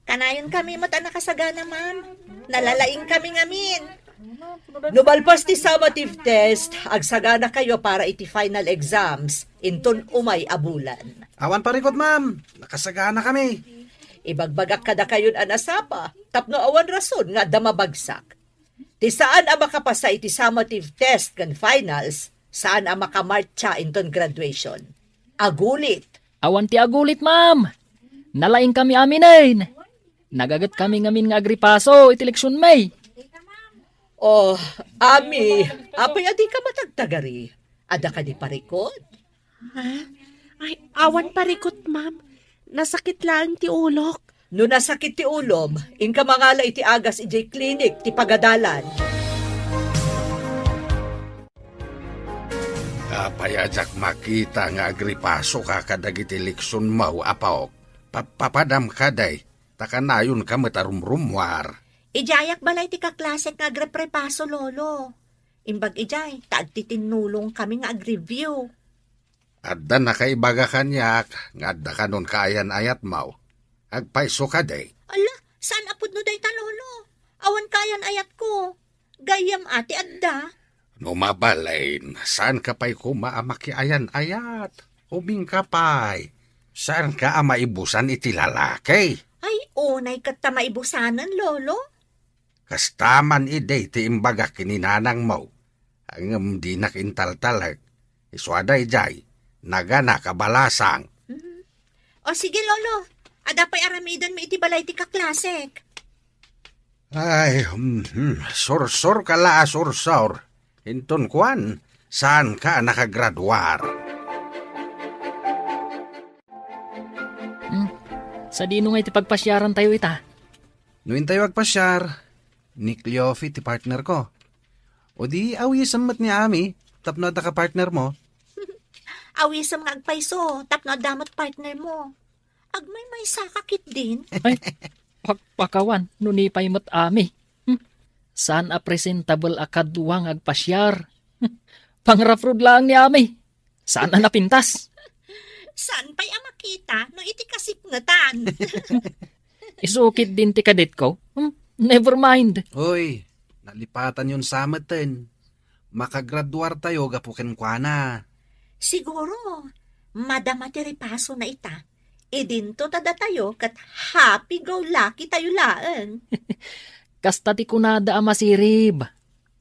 Kanayon kami met a nakasagana, ma'am. Nalalaing kami ngamin. No malpas ti summative test, agsagana kayo para iti final exams, inton umay a bulan. Awan parikot, ma'am. Nakasagana kami. Ibagbagak kadakayon a nasapa, tapno awan rason nga adda mabagsak. Ti saan a makapasa iti summative test ken finals, saan a makamartsa inton graduation. Agulit. Awan ti agulit, ma'am. Nalaing kami aminen. Nagaget kami ngamin nga agripaso iti leksion mi. Oh, Ami, apay a dika matagtagari? Adda kadi parikot? Ha? Ay, awan parikot, ma'am. Nasakit laeng ti ulok. No nasakit ti ulom, inka mangala iti agas idiay klinik ti pagadalan. Apay a diak makita nga agripasoka kadagiti leksionmo, apok? Papadam kadi, ta kanayonka met a rumrummuar. Idiayak balay ti kaklasek nga agreprepaso, Lolo. Imbag idiay, ta agtitinnulong kami nga agreview. Adda nakaibaga kaniak nga adda kanon kaayan-ayatmo. Agpayso kadi? Ala, saan a pudno dayta, Lolo? Awan kaayan-ayatko. Gayyem a ti adda. No mabalin, saanka pay koma a makiayan-ayat? Ubingka pay. Saanka a maibusan iti lalaki? Ay, unay ket ta maibusanen, Lolo. Kasta man idi ti imbagak ken ni nanangmo. Ngem dinak intaltalek. Isu a daydiay, naganak a balasang. Mhm. O sige, Lolo. Adda pay aramidenmi iti balay ti kaklasek. Ay, mhm. Sursurka la a sursur. Inton kuan, saanka a nakagraduar. Hmm. Sadino nga iti pagpasiaran tayo ita? No intayo agpasiar, ni Cleofe ti partnerko. O di, awisem met ni Ami, tapno adda ka partnermo. Awisem nga agpayso, tapno adda met partnermo. Agmaymaysaka ketdin. Ay, pakpakawan, no ni pay met Ami. Hmm. Saan a presentable a kadua nga agpasiar. Hmm. Pangraprod laeng ni Ami. Saan a napintas. Saan pay a makita no iti kasipngetan? Isu ketdin ti kadetko. Hmm? Never mind. Hoy, nalipatanyon sa meten. Makagraduar tayo gapu kenkuana. Siguro, madama ti ripasona ita. Idinto ta datayo ket happy-go-lucky tayo laeng. Kasta ti kunada a masirib.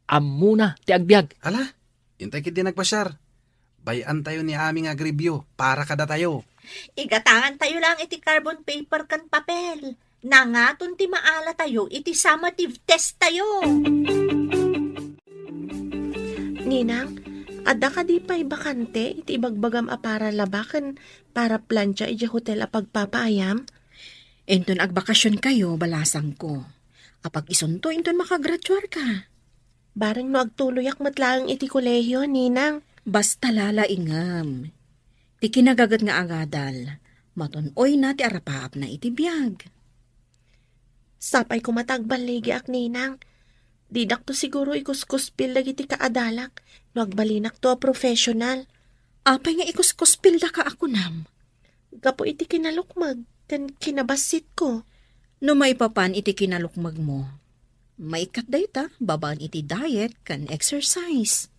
Ammona ti agbiag. Ala, intay ketdi nagpasiar. Bay-antayo ni Ami nga agreview para kadatayo. Igatangantayo laeng iti carbon paper ken papel. Nangaton ti maalatayo iti summative test tayo. Ninang, adda kadi pay bakante iti ibagbagam a para laba ken para plancha idiay hotel a pagpapaayam? Inton agbakasionkayo, balasangko. Apag isunto inton makagraduarka. Bareng no agtuloyak met laeng iti kolehio, Ninang. Basta lalaingem. Ti kinagaget nga agadal, matun-oyna ti arapaapna iti biag. Sapay koma ta agballigiak, Ninang. Didakto siguro ikuskuspil dagiti kaadalak no agbalinakto a professional. Apay nga ikuskuspildaka a kunam? Gapu iti kinalukmeg ken kinabassitko. No maipapan iti kinalukmegmo, maikkat dayta babaen iti diet ken exercise.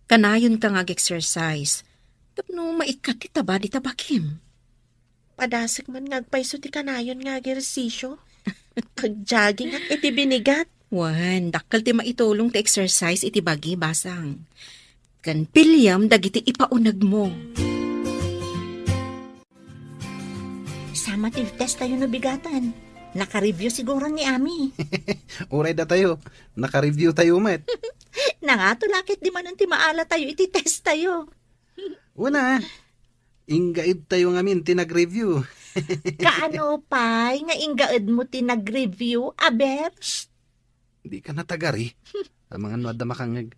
Kanayonka nga ag-exercise tapno maikkat ti taba dita bakim. Padasek man nga agpayso ti kanayon nga agersisyo. Agjoggingak iti binigat. Wen, dakkel ti maitulong ti exercise iti bagi, basang. Ken piliem dagiti ipaunegmo. Summative test tayo no bigaten. Naka-review siguro ni Ami. Uray datayo, naka-review tayo met. Nangato la ketdi manen ti maalatayo iti test tayo. Una, inggaedtayo ngamin ti nag-review. Kaano pay nga inggaedmo ti nag-review, aber? Shh! Dika natagari. Amangan no adda makangngeg.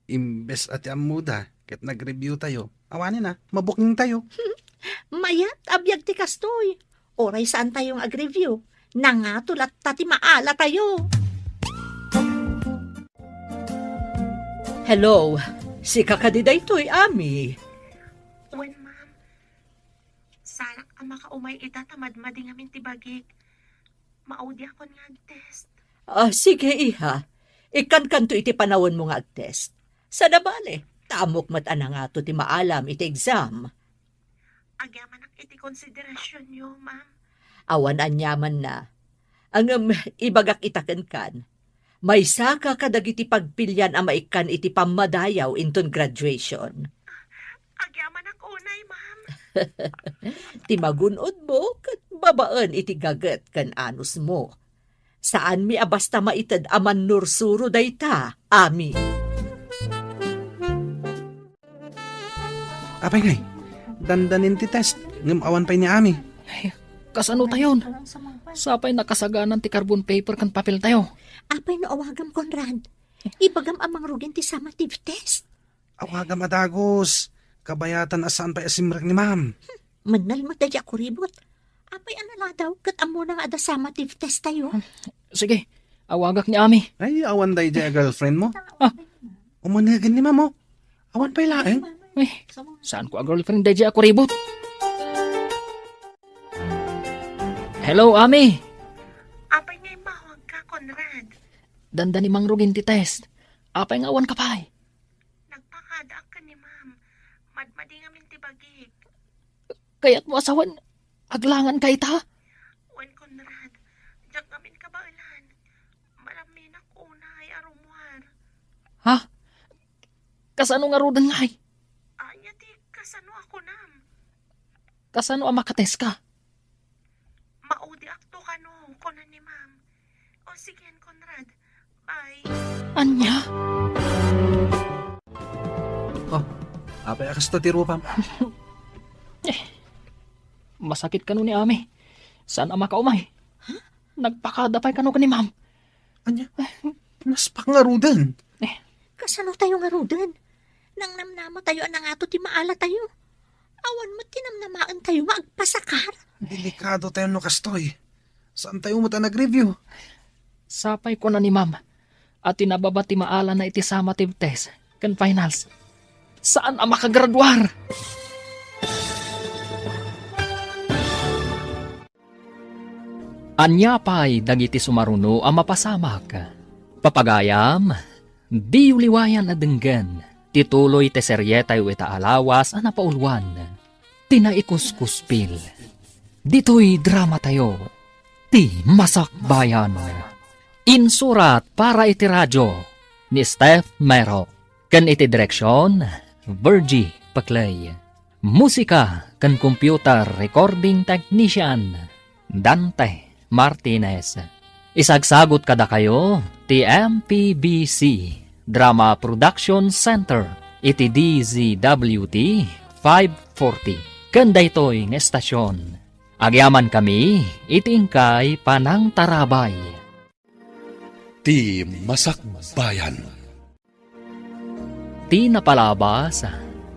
Imbes a ti ammoda, ket nag-review tayo. Awanen a, mabukeng tayo. Mayat a biag ti kastoy. Uray saan tayo nga ag-review, nangato latta ti maala tayo. Hello, sika kadi daytoy, Ami? Wen, ma'am. Saanak a makaumay ita ta madmadi ngamin ti bagik. Maudiakon nga ag-test. Ah, sige, iha. Ikkankanto iti panawenmo nga ag-test. Saan a bale, ta ammok met a nangato ti maalam iti exam. Agyamanak iti konsiderasyonyo, ma'am. Awan aniamanna. Ngem ibagak ita kenkan, maysaka kadagiti pagpilian a maikkan iti pammadayaw inton graduation. Agyamanak unay, ma'am. Ti magun-odmo ket babaen iti gaget ken anusmo. Saanmi a basta maited a mannursuro dayta, Ami. Apay ngay, dandanin ti test, ngem awan pay ni Ami. Ay, kasano tayon? Sapay nakasaganan ti carbon paper ken papel tayo. Apay no awagam, Conrad? Ibagam a mangrugin ti summative test. Awagam a dagus. Kabayatan a saan pay a simrek ni ma'am. Mennel met daydi a kuribot. Apay a naladaw ket ammona nga adda summative test tayo? Sige, awagak ni Ami. Ay, awan daydi a girlfriend mo? Ah. Umanegen ni ma'am, oh. Awan pay laeng. Ay, saanko a girlfriend daydi a kuribot? Hello, Ami. Apay nga immawagka, Conrad? Dandani mangrugin ti test. Apay nga awanka pay? Nagpakadaak ken ni ma'am. Madmadi ngamin ti bagik. Kayatmo a sawen, aglanganka ita? Wen, Conrad, diak ngamin kabaelan. Maramminak unay a rummuar. Ha? Kasano ngaruden ngay? Ania ti kasano a kunam? Kasano a makatest ka? Maudiakto kano, kuna ni ma'am. O sige, Conrad. Bye. Ania? Oh, apay a kasta ti rupam? Eh, masakit kano ni Ami. Saan a makaumay? Huh? Nagpakada pay kano ken ni ma'am. Ania? Naspak ngaruden. Eh. Kasano tayo ngaruden? Nangnamnama tayo a nangato ti maala tayo. Awan met ti namnamaen tayo nga agpasakar. Delikado tayo no kastoy. Saan tayo met a nag-review? Sapay kuna ni ma'am, a ti nababa ti maalana iti summative test ken finals, saan a makagraduar. Ania pay dagiti sumaruno a mapasamak? Papagayam, diyo liwayan a denggen ti tuloy ti serietayo ita a lawas a napauluan. ti naikuskuspil. Ditoy dramatayo, ti Masakbayan. Insurat para iti radyo ni Steph Mero, ken iti direksyon, Virgie Paclay. Musika ken computer recording technician, Dante Martinez. Isagsagut kadakayo ti M P B C Drama Production Center iti D Z W T five forty. Ken daytoy nga estasion, agyamankami iti inkay panangtarabay. Ti Masakbayan. Ti napalabas,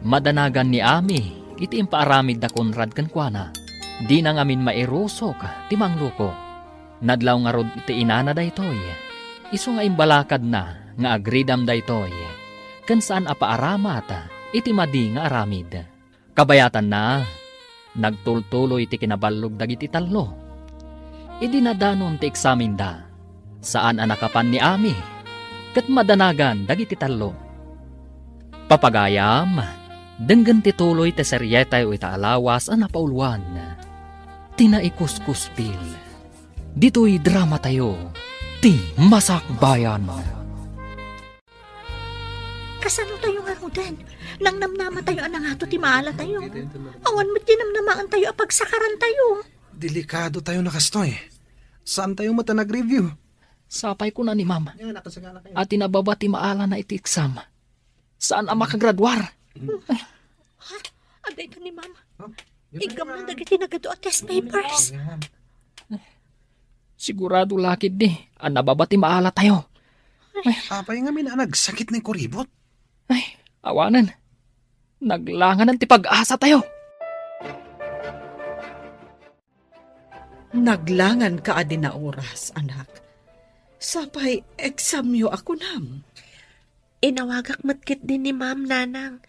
madanagan ni Ami iti impaaramid da Conrad kenkuana. Dina ngamin mairusok ti mangluko. Nadlaw ngarud ti inana daytoy. Isu nga imbalakadna nga agridam daytoy, ken saan a paaramat iti madi nga aramid. Kabayatanna, nagtultuloy ti kinaballog dagiti tallo. Idi nadanon ti eksamenda, saan a nakapan ni Ami, ket madanagan dagiti tallo. Papagayam, denggen ti tuloy ti serietayo ita a lawas a napauloan, ti naikuskuspil. Ditoy dramatayo, ti Masakbayan. Kasano tayo ngaruden? Nangnamnama tayo a nangato ti maala tayo. Awan met ti namnamaen tayo a pagsakaran tayo. Delikado tayo na kastoy. Saan tayo met a nag-review? Sapay kuna ni Ma'am. Yan, nakasagana kayo. A ti nababa ti maala na iti exam, saan a makagraduar. Hmm. Ha? Adda ita ni Ma'am. Huh? Igam na dagiti nagadu a test papers. Sigurado la ketdi a nababa ti maala tayo. Apay ngamin a nagsakit ni Kuribot? Ay, awanen. Naglanganan ti pag-asa tayo. Naglangan ka a di na oras, anak. Sapay examyo a kunam. Inawagak met ketdi ni Ma'am, Nanang.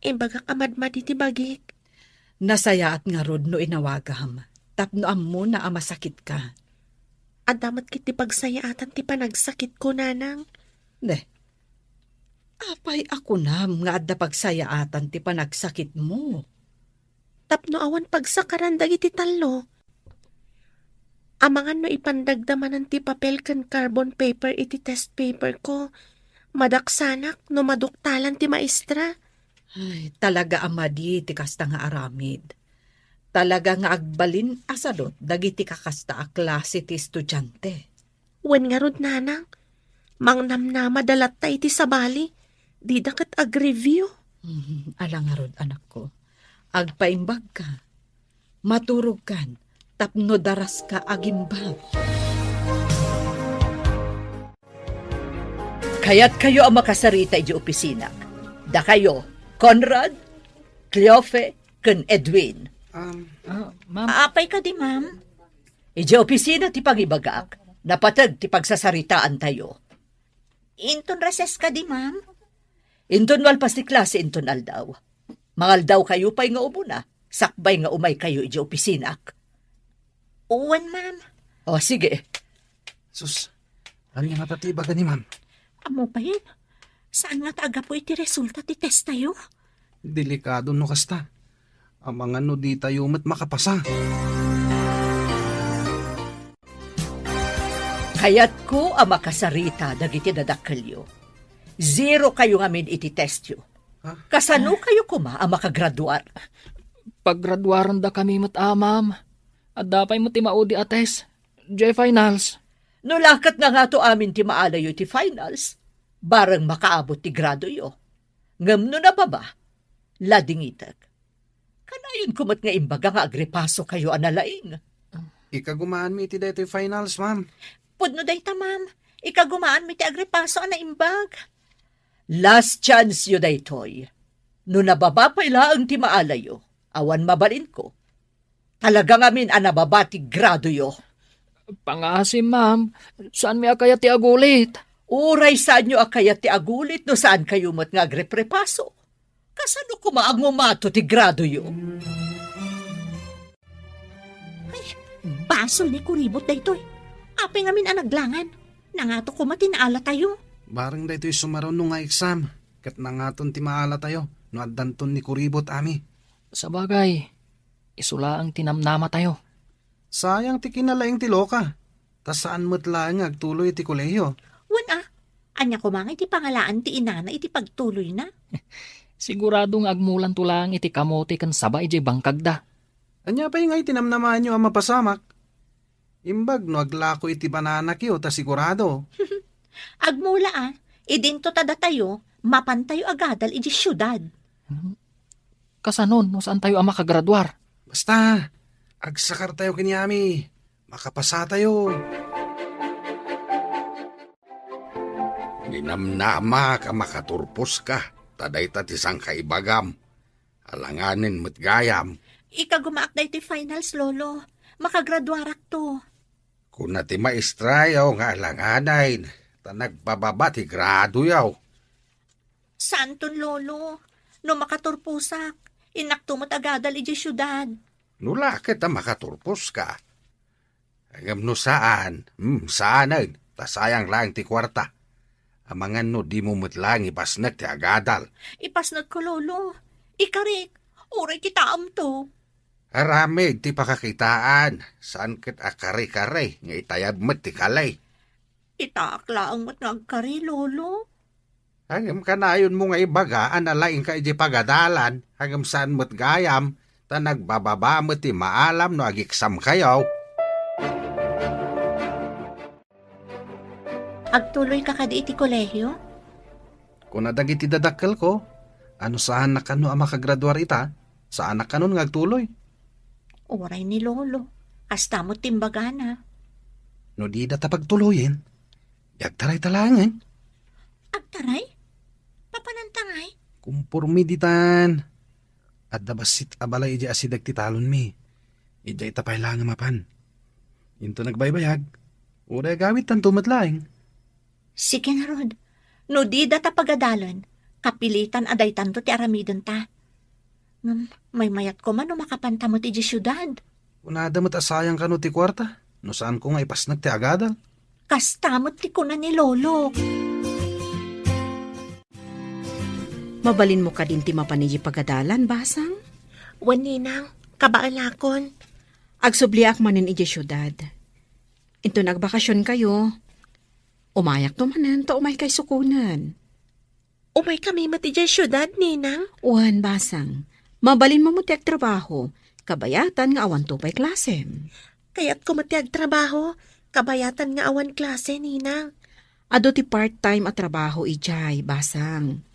Imbagak a madmadi ti bagik. Nasayaat ngarud no inawagam, tapno ammona a masakit ka. Adda met ketdi pagsayaatan ti panagsakitko, Nanang. Ne, apay a kunam nga adda pagsayaatan ti panagsakitmo? Tapno awan pagsakaran dagiti tallo. Amangan no ipandagda manen ti papel ken carbon paper iti test paperko. Madaksanak no maduktalan ti maestra. Ay, talaga a madi ti kasta nga aramid. Talaga nga agbalin a salot dagiti kakasta a klase ti estudiante. Wen ngarud, Nanang, mangnamnamada latta iti sabali, dida ket agreview. Mhm, ala ngarud, anakko. Agpaimbagka. Maturogkan tapno daraska agimbag. Kayatkayo a makasarita idiay opisina. Dakayo, Conrad, Cleofe, ken Edwin. Um, Ah, ma'am. Apay kadi, ma'am? Idiay opisina ti pangibagak, napateg ti pagsasaritaantayo. Inton recess kadi, ma'am? Inton malpas ti klase inton aldaw. Mangaldawkayo pay nga umuna, sakbay nga umaykayo idiay opisinak. Wen, ma'am. O, sige. Sus, ania ngata ti ibaga ni ma'am? Ammo pay, saan ngata a gapu iti resulta ti testayo? Delikado no kasta. Amangan no ditayo met makapasa. Kayatko a makasarita dagiti dadakkelyo. Zero kayo ngamin iti testyo. Ha? Kasano kayo koma a makagraduar? Paggraduarandakami met, a, ma'am. Adda pay met ti maudi a test. Diay finals. No la ket nangato amin ti maalayo iti finals, bareng makaabot ti gradoyo. Ngem no nababa, ladingitek. Kanayonko met nga imbaga nga agripasokayo a nalaing. Ikagumaanmi iti daytoy finals, ma'am. Pudno dayta, ma'am. Ikagumaanmi ti agripaso a naimbag. Last chance yo daytoy. No nababa pay laeng ti maalayo, awan mabalinko. Talaga ngamin a nababa ti gradoyo. Pangasim, ma'am. Saanmi a kayat ti agulit. Uray saanyo a kayat ti agulit no saankayo met nga agreprepaso. Kasano koma a ngumato ti gradoyo? Ay, basol ni Kuribot daytoy. Apay ngamin a naglangan? Nangato koma ti naalatayo. Bareng daytoy sumaruno nga exam, ket nangaton ti maalatayo no addanton ni Kuribot, Ami. Sabagay, Isu laeng ti namnamatayo. Sayang ti kinalaing ti Loka. Ta saan met laeng nga agtuloy iti kolehiyo. Wen a, ania koma nga iti pangalaan ti inana iti pagtuloyna? Sigurado nga agmulanto laeng iti kamote ken saba idiay bangkagda. Ania pay nga iti namnamaanyo a mapasamak? Imbag no aglako iti bananakyo ta sigurado. Agmula a, idinto ta datayo, mapantayo agadal idiay siudad. Hmm. Kasanon no saantayo a makagraduar? Basta, agsakartayo ken yami. Makapasatayo. Ninamnamak a makaturposka, ta dayta ti sangkaibagam. Alanganen met gayam. Ikagumaak daytoy finals, Lolo. Makagraduarakto. Kuna ti maestrayo nga alanganen, ta nagbababa ti gradoyo. Saanton, Lolo. No makaturposak, innakto met agadal idiay siudad. No la ket a makaturposka. Ngem no saan, hmm, saanen, ta sayang laeng ti kuarta. Amangan no dimo met laeng ipasnek ti agadal. Ipasnekko, Lolo. Ikarik, uray kitaemto. Aramid ti pakakitaan, saan ket a kare-kare nga itayab met ti kali. Itaak laeng met nga agkari, Lolo. Ngem kanayonmo nga ibaga a nalaingka idiay pagadalan, ngem saan met gayam, ta nagbababa met ti maalam no ageksamkayo. Agtuloyka kadi iti kolehio? Kuna dagiti dadakkelko, no saannak kano a makagraduar ita, saanak kanon nga agtuloy. Uray ni Lolo, kasta met ti imbagana. No dida ta pagtuloyen, di agtaray ta laengen. Agtaray? Papananta ngay? Kumpormi ditan. Adda bassit a balay idiay asideg ti talonmi. Idiay ta pay laeng a mapan. Inton agbaybayag, uray agawidtanto met laeng. Sige ngarud, no dida ta pagadalen, kapilitan a daytanto ti aramidenta. Ngem, maymayat koma no makapanta met idiay siudad. Kunada met a sayang kano ti kuarta, no saanko nga ipasnek ti agadal. Kasta met ti kuna ni Lolo. Mabalinmo kadin ti mapan idiay pagadalan, Basang? Wen, Ninang, kabaelakon. Agsubliak manen idiay siudad. Inton agbakasionkayo, umayakto manen ta umaykay sukonen. Umaykami met idiay siudad, Ninang? Wen, Basang. Mabalinmo met ti agtrabaho, kabayatan nga awanto pay klasem. Kayatko met ti agtrabaho, kabayatan nga awan klase, Ninang. Adu ti part-time a trabaho idiay, Basang.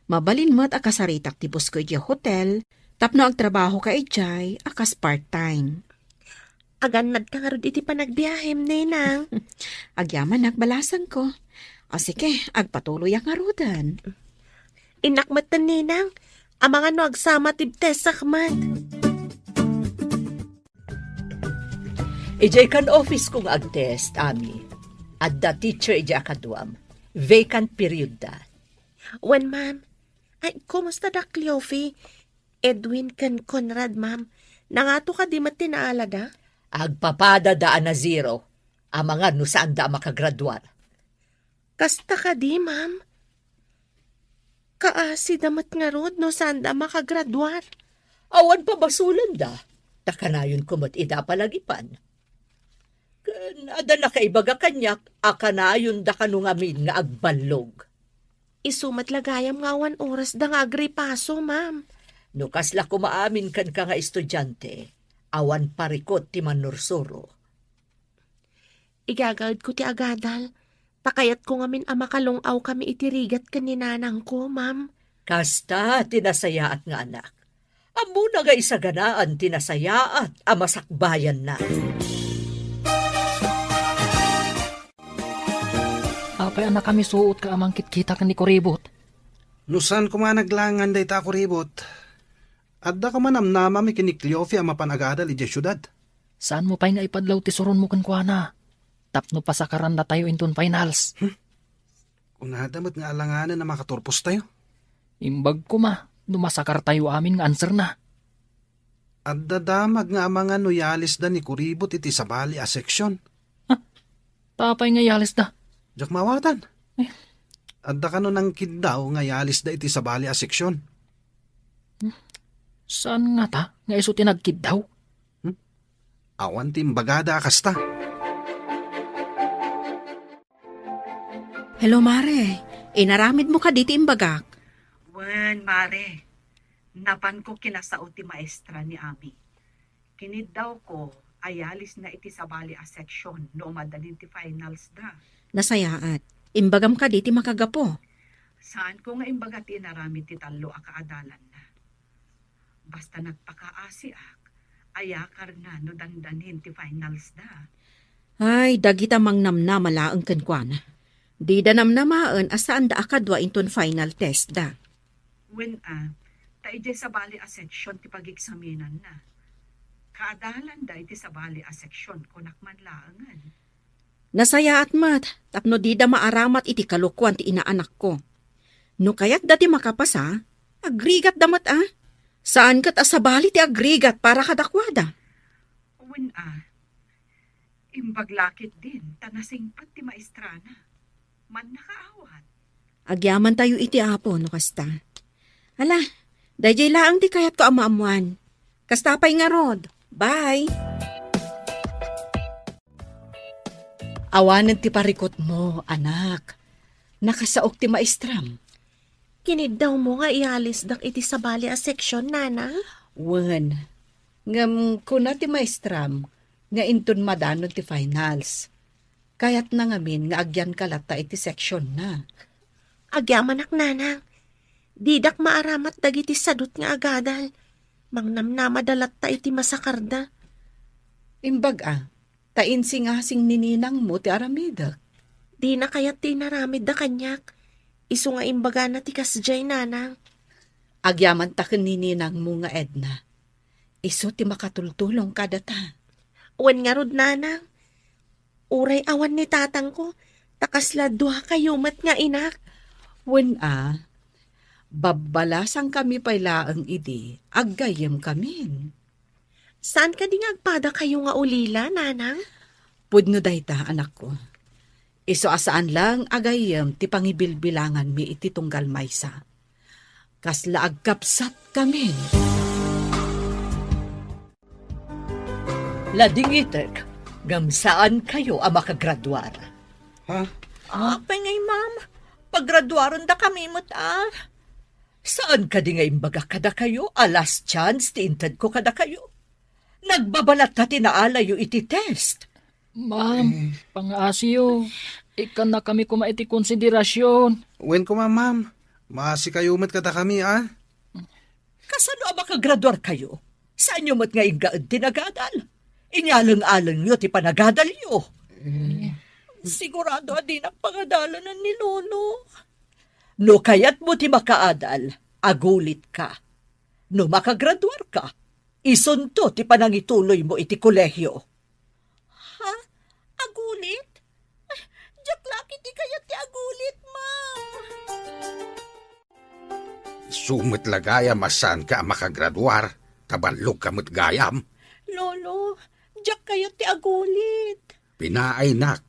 Mabalin met a kasaritak ti busko idiay hotel, tapno agtrabahoka idiay a kas part-time. Agannadka ngarud iti panagbiahem, Ninang. Agyamanak, balasangko. O, sige, agpatuloyak ngaruden. Innak metten, Ninang. Amangan no agsama ti test sakmat. Idiay kan office ko nga agtest, Ami. Adda teacher idiay a kaduam. Vacant period da. Wen, ma'am. Ay, kumusta da Cleofe? Edwin ken Conrad, ma'am. Nangato kadi met ti naalada? Agpapada da a na zero. Amangan no saan da a makagraduar. Kasta kadi, ma'am? Kaasi da met ngarud no saan da a makagraduar. Awan pabasolan da. Ta kanayon ko met ida a palagipan. Ken adda nakaibaga kaniak a kanayon da kano ngamin nga agballog. Isu met la gayam nga awan oras da nga agripaso, ma'am. No kasla koma amin kenka nga estudiante, awan parikut ti mannursuro. Igagaedko ti agadal, ta kayatko ngamin a makalung-awkami iti rigat ken ni nanangko, ma'am. Kasta ti nasayaat nga anak. Ammona nga isaganaan ti nasayaat a masakbayanna. Apay a nakamisuotka a mangkitkita ken ni Kuribot? No saan koma a naglangan dayta a Kuribot, adda koma namnamami ken ni Cleofe a mapan agadal idiay siudad. Saanmo pay nga ipadlaw ti suronmo kenkuana tapno pasakarannatayo inton finals? Hmm? Kunada met nga alanganen a makaturpostayo. Imbag koma no masakartayo amin nga answerna. Adda damag nga amangan no yalisda ni Kuribot iti sabali a seksyon. Ha? Apay nga yalisda? Diak maawatan. Eh. Adda kano nangkiddaw nga yalisda iti sabali a seksyon. Hmm. Saan ngata nga isu ti nagkiddaw? Hmm? Awan ti imbagada a kasta. Hello, Mare. Inaramidmo kadi ti imbagak? Wen, Mare. Napanko kinasao ti maestra ni Ami. Kiniddawko a yalisna iti sabali a section no umadanin ti finals da. Nasayaat. Imbagam kadi ti makagapu? Saanko nga imbaga ti inaramid ti tallo a kaadalanna. Basta nagpakaasiak, ayakarna no dandanin ti finals da. Ay, dagita mangnamnama laeng kenkuana. Dida namnamaen a saanda a kadua inton final test da. Wen a, ta idiay sabali a section ti pageksaminanna. Kaadalanda iti sabali a section, kunak man laengen. Nasayaat met tapno dida maaramat iti kalokuan ti inaanakko. No kayatda ti makapasa, agrigatda met a. Saan ket a sabali ti agrigat para kadakuada. Wen a, imbag la ketdin ta nasingpet ti maestrana. Mannakaawat. Agyamantayo iti Apo no kasta. Ala, daydiay laeng ti kayatko a maammoan. Kasta pay ngarud. Bye! Awanen ti parikutmo, anak. Nakasaok ti maestram. Kiniddawmo nga iyalisdak iti sabali a section, Nanang? Wen. Ngem kuna ti maestram nga inton madanon ti finals. Kayatna ngamin nga agyanka latta iti section na. Agyamanak, Nanang. Didak maaramat dagiti sadut nga agadal. Mangnamnamada latta iti masakarda. Imbag a, ta insingasing ni ninangmo ti aramidek. Dina kayat ti inaramidda kaniak. Isu nga imbagana ti kasdiay, Nanang. Agyamanta ken ni ninangmo nga Edna. Isu ti makatultulong kadata. Wen ngarud, Nanang. Uray awan ni tatangko, ta kasla duakayo met nga inak. Wen a, babbalasangkami pay laeng idi aggayyemkamin. Saan kadi nga agpadakayo nga ulila, Nanang? Pudno dayta, anakko. Isu a saan lang a gayyem ti pangibilbilanganmi iti tunggal maysa. Kasla agkabsatkamin. Ladingitek, ngem saankayo a makagraduar. Ha? Apay ngay, ma'am? Pagraduarendakami met a. Saan kadi nga imbagak kadakayo a last chance ti intedko kadakayo? Nagbabalatta ti naalayo iti test. Ma'am, eh, pangaasiyo. Ikkannakami koma iti konsiderasyon. Wen koma, ma'am. Maasikayo met kadakami, a? Kasano a makagraduarkayo? Saanyo met nga inggaed ti nagadal? Inyaleng-alengyo ti panagadalyo. Eh. Sigurado a dinak pangadalanen ni Lolo. No kayatmo ti makaadal, agulitka. No makagraduarka, isunto ti panangituloymo iti kolehio. Ha? Agulit? Ay, diak la ketdi kayat ti agulit, ma'am. Isu met la gayam a saanka a makagraduar, ta ballogka met gayam. Lolo, diak kayat ti agulit. Pinaaynak,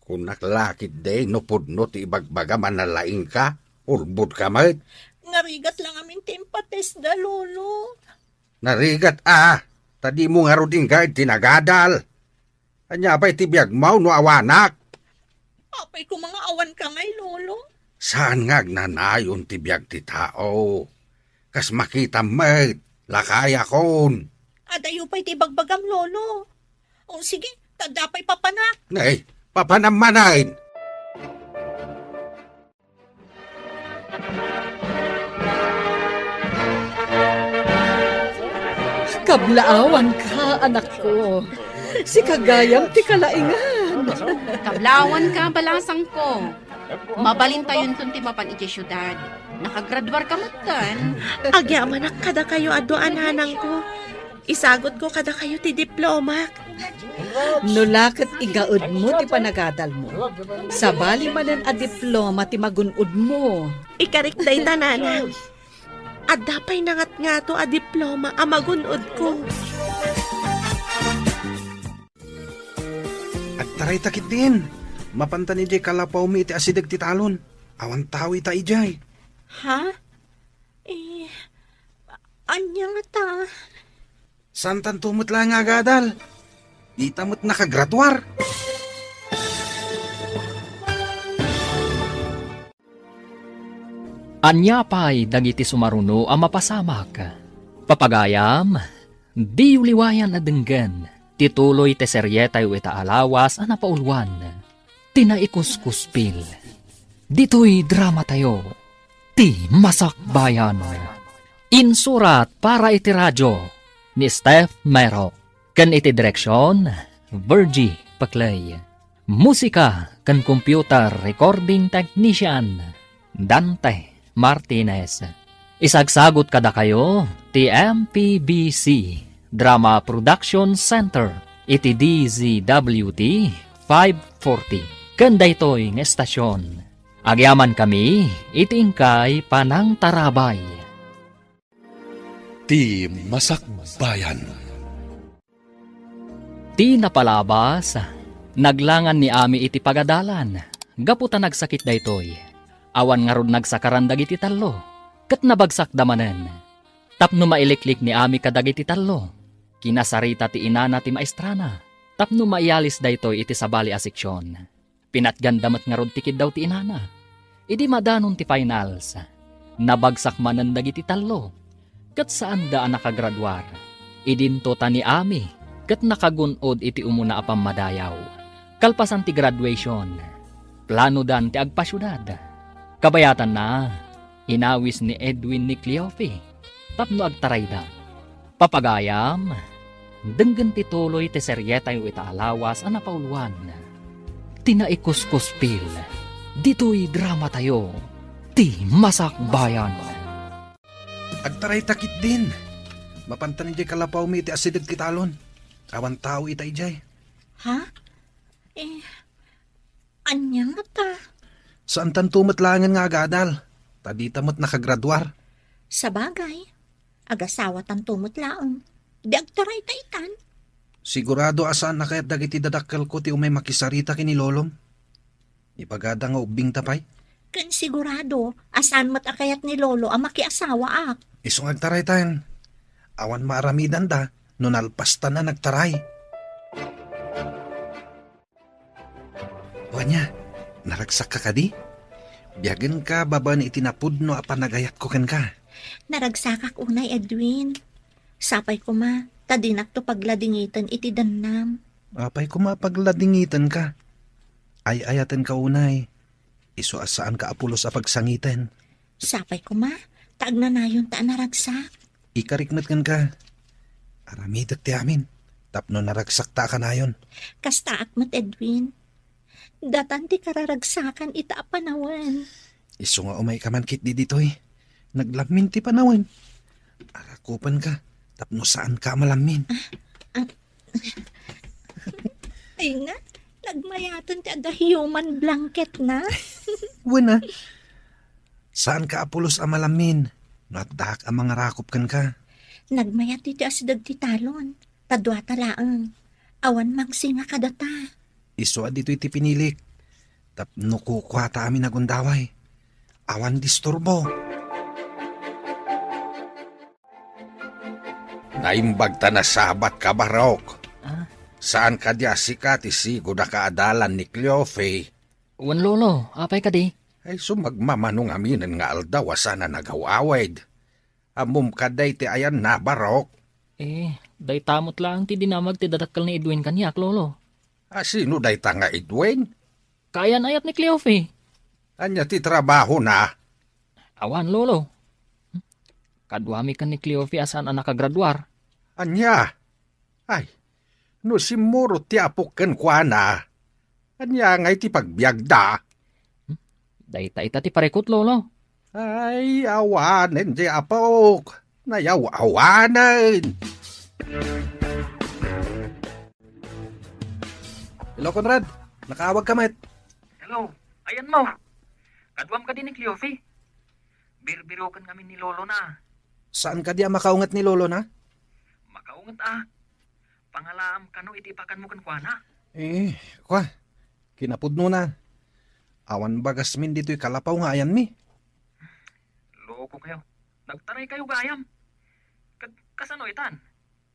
kunak la ketdi no pudno ti ibagbagam a nalaingka, ulbodka met. Narigat la ngamin ti impatestda, Lolo. Narigat a, ta dimo ngarud inggaed ti nagadal. Ania pay ti biagmo no awanak? Apay koma nga awanka ngay, Lolo? Saan nga agnanayon ti biag ti tao. Kas makitam met, lakayakon. Adayo pay ti ibagbagam, Lolo. O sige, ta adda pay papanak. Nay, papanam manen. Kablaawanka, anakko. Sika gayam ti kalaingan. Kablaawanka, balasangko. Mabalintayonton ti mapan idiay siudad. Nakagraduarka metten. Agyamanak kadakayo a dua a nanangko. Isagutko kadakayo ti diplomak. No la ket igaedmo ti panagadalmo, sabali manen a diploma ti magun-odmo. Ikarik dayta, nanang. Adda pay nangatngato a diploma a magun-odko. Agtarayta ketdin. Mapantan idiay kalapawmi iti asideg ti talon. Awan tao ita idiay. Ha? Eh, Ania ngata? Saantanto met laeng nga agadal. Dita met nakagraduar. Ania pay dagiti sumaruno a mapasamak? Papagayam, diyo liwayan a denggen ti tuloy ti serietayo ita a lawas a napauluan, ti Naikuskuspil. Ditoy dramatayo, ti Masakbayan. Insurat para iti radio ni Steph Mero, ken iti direksion, Virgie Paclay. Musika ken computer recording technician, Dante Martinez. Isagsagut kadakayo ti M P B C Drama Production Center iti D Z W T five forty. Ken daytoy nga estasion, agyamankami iti inkay panangtarabay. Ti Masakbayan. Ti napalabas, naglangan ni Ami iti pagadalan gapu ta nagsakit daytoy. Awan ngarud nagsakaran dagiti tallo, ket nabagsakda manen. Tapno mailiklik ni Ami kadagiti tallo, kinasarita ti inana ti maestrana tapno maiyalis daytoy iti sabali a seksion. Pinatganda met ngarud ti kiddaw ti inana. Idi madanon ti finals, nabagsak manen dagiti tallo, ket saanda a nakagraduar. Idinto ta ni Ami ket nakagun-od iti umuna a pammadayaw. Kalpasan ti graduation, planodan ti agpasiudad. Kabayatanna, inawis ni Edwin ni Cleofe tapno agtarayda. Papagayam, denggen ti tuloy ti serietayo ita a lawas a napauluan, ti Naikuskuspil. Ditoy dramatayo, ti Masakbayan. Agtarayta ketdin. Mapantan idiay kalapawmi iti asideg ti talon. Awan tao ita idiay. Ha? Eh, ania ngata? Saantanto met laengen nga agadal, ta dita met nakagraduar. Sabagay, agasawatanto met laeng. Di agtarayta itan. Sigurado a saan a kayat dagiti dadakkelko ti umay makisarita ken ni lolom. Ibagada nga ubbingta pay. Ken sigurado a saan met a kayat ni lolo a makiasawaak. Isu nga agtaraytan. Awan maaramidanda no nalpastan a nagtaray. O ania, naragsakka kadi? Biagenka babaen iti napudno a panagayatko kenka. Naragsakak unay, Edwin. Sapay koma, ta dinakto pagladingiten iti dennam. Apay koma a pagladingitenka? Ay-ayatenka unay. Isu a saanka a pulos a pagsangiten. Sapay koma, ta agnanayonta a naragsak. Ikarik met kenka. Aramidek ti amin, tapno naragsakta a kanayon. Kastaak met, Edwin. Datan ti kararagsakan ita a panawen. Isu nga umayka man ketdi ditoy. Naglammin ti panawen. Arakupenka, tapno saanka a malammin. Ah, ah. Ay nga, nagmayaten ti adda human blanket na. Wen a. Saanka a pulos a malammin no addaak a mangarakop kenka. Nagmayat iti asideg ti talon, ta duata laeng. Awan mangsinga kadata. Isu a ditoy ti pinilik. Tapno kukuata amin a gundaway. Awan disturbo. Naimbag ta nasabatka, Barok. Ah? Saan kadi a sika ti sigud a kaadalan ni Cleofe? Wen, Lolo, apay kadi? Ay, sumagmamano ngaminen nga aldaw a saan a nagaw-awid. Ammom kadi ti ayanna, Barok? Eh, dayta met laeng ti dinamag ti dadakkel ni Edwin kaniak, Lolo. A, sino dayta nga Edwin? Kaayan-ayat ni Cleofe. Ania ti trabahona? Awan, Lolo. Kaduami ken ni Cleofe a saan a nakagraduar. Ania? Ay, no simmurot ti apok kenkuana, ania ngay ti pagbiagda? Hmm? Dayta ita ti parikut, Lolo. Ay, awanen ti apok. Nayaw-awanen. Hello, Conrad. Nakaawag ka met. Hello. Ayanmo. Kaduam kadi ni Cleofe. Birbiroken ngamin ni lolo na. Saan kadi a makaunget ni lolo na? Makaunget a. Pangalaam kano iti ipakanmo kenkuana. Eh, kwa. Kinapudno na. Awan bagasmin ditoy kalapaw nga ayanmi. Loko kayo. Nagtaray kayo gayam. Kasano itan?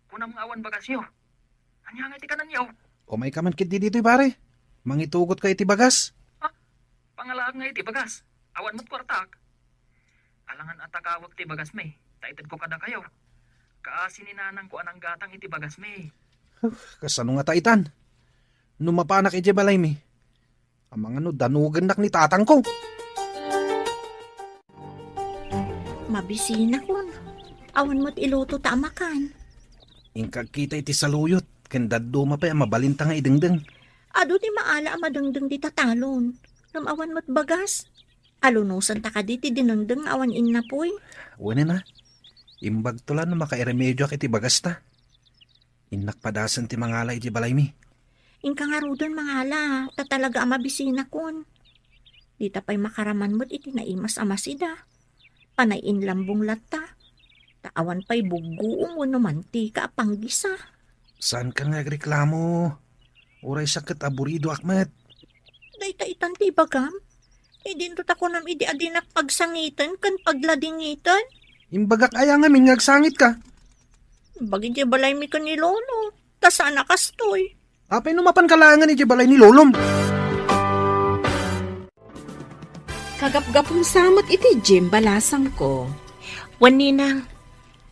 Kunam nga awan bagasyo. Ania nga iti kananyo? Umayka man ketdi ditoy, pare. Mangitugotka iti bagas. Ha? Pangalaak nga iti bagas. Awan met kuartak. Alangan a takawek ti bagasmi, ta itedko kadakayo. Kaasi ni nanangko a nanggatang iti bagasmi. Huh, kasano ngata itan? No mapanak idiay balaymi, amangan no danogennak ni tatangko. Mabisinakon. Awan met ilotota a makan. Inka agkita iti saluyot, ken dadduma pay a mabalinta nga idengdeng. Adu ti maala a madengdeng dita talon. Ngem awan met bagas. Alunusenta kadi ti dinengdeng nga awan innapuy? Wen a. Imbagto la no makairemedioak iti bagasta. Innak padasen ti mangala iti balaymi. Inka ngaruden mangala, ta talaga a mabisinakon. Dita pay makaraman met iti naimas a masida. Panay inlambong latta. Ta awan pay buggoom wenno mantika a panggisa. Saanka nga agreklamo. Uray sa ket aburidoak met. Dayta itan ti ibagam? Idinto ta kunam idi a dinak pagsangiten ken pagladingiten? Imbagak aya ngamin nga agsangitka? Bagi diay balaymi ken ni Lolo, ta saan a kastoy. Apay no mapanka laengen idiay balay ni Lolom? Kagapgapun sa met iti gym, balasangko. Wen, Ninang,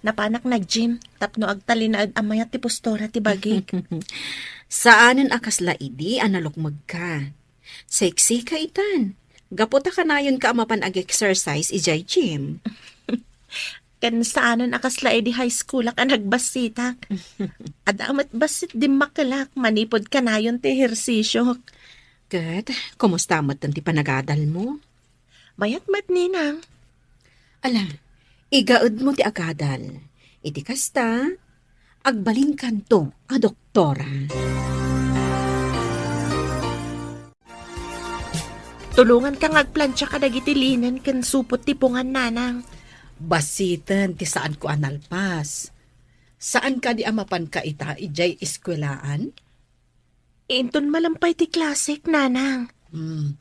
napanak nag-gym tapno agtalinaed a mayat ti postura ti bagik. Saanen a kasla idi a nalukmegka. Sexy ka itan. Gapu ta kanayonka a mapan ag-exercise idiay gym. Ken saanen a kasla idi high schoolak a nagbassitak. Adda met bassit dimmakelak manipud kanayon ti ehersisiok. Ket, kumusta metten ti panagadalmo? Mayat met, Ninang. Ala, igaedmo ti agadal. Iti kasta, agbalinkanto a doktora. Tulonganka nga agplancha kadagiti linen ken supot ti pungan, Nanang. Bassiten ti saanko a nalpas. Saan kadi a mapanka ita idiay eskuelaan? Inton malem pay ti klasek, Nanang. Hmm.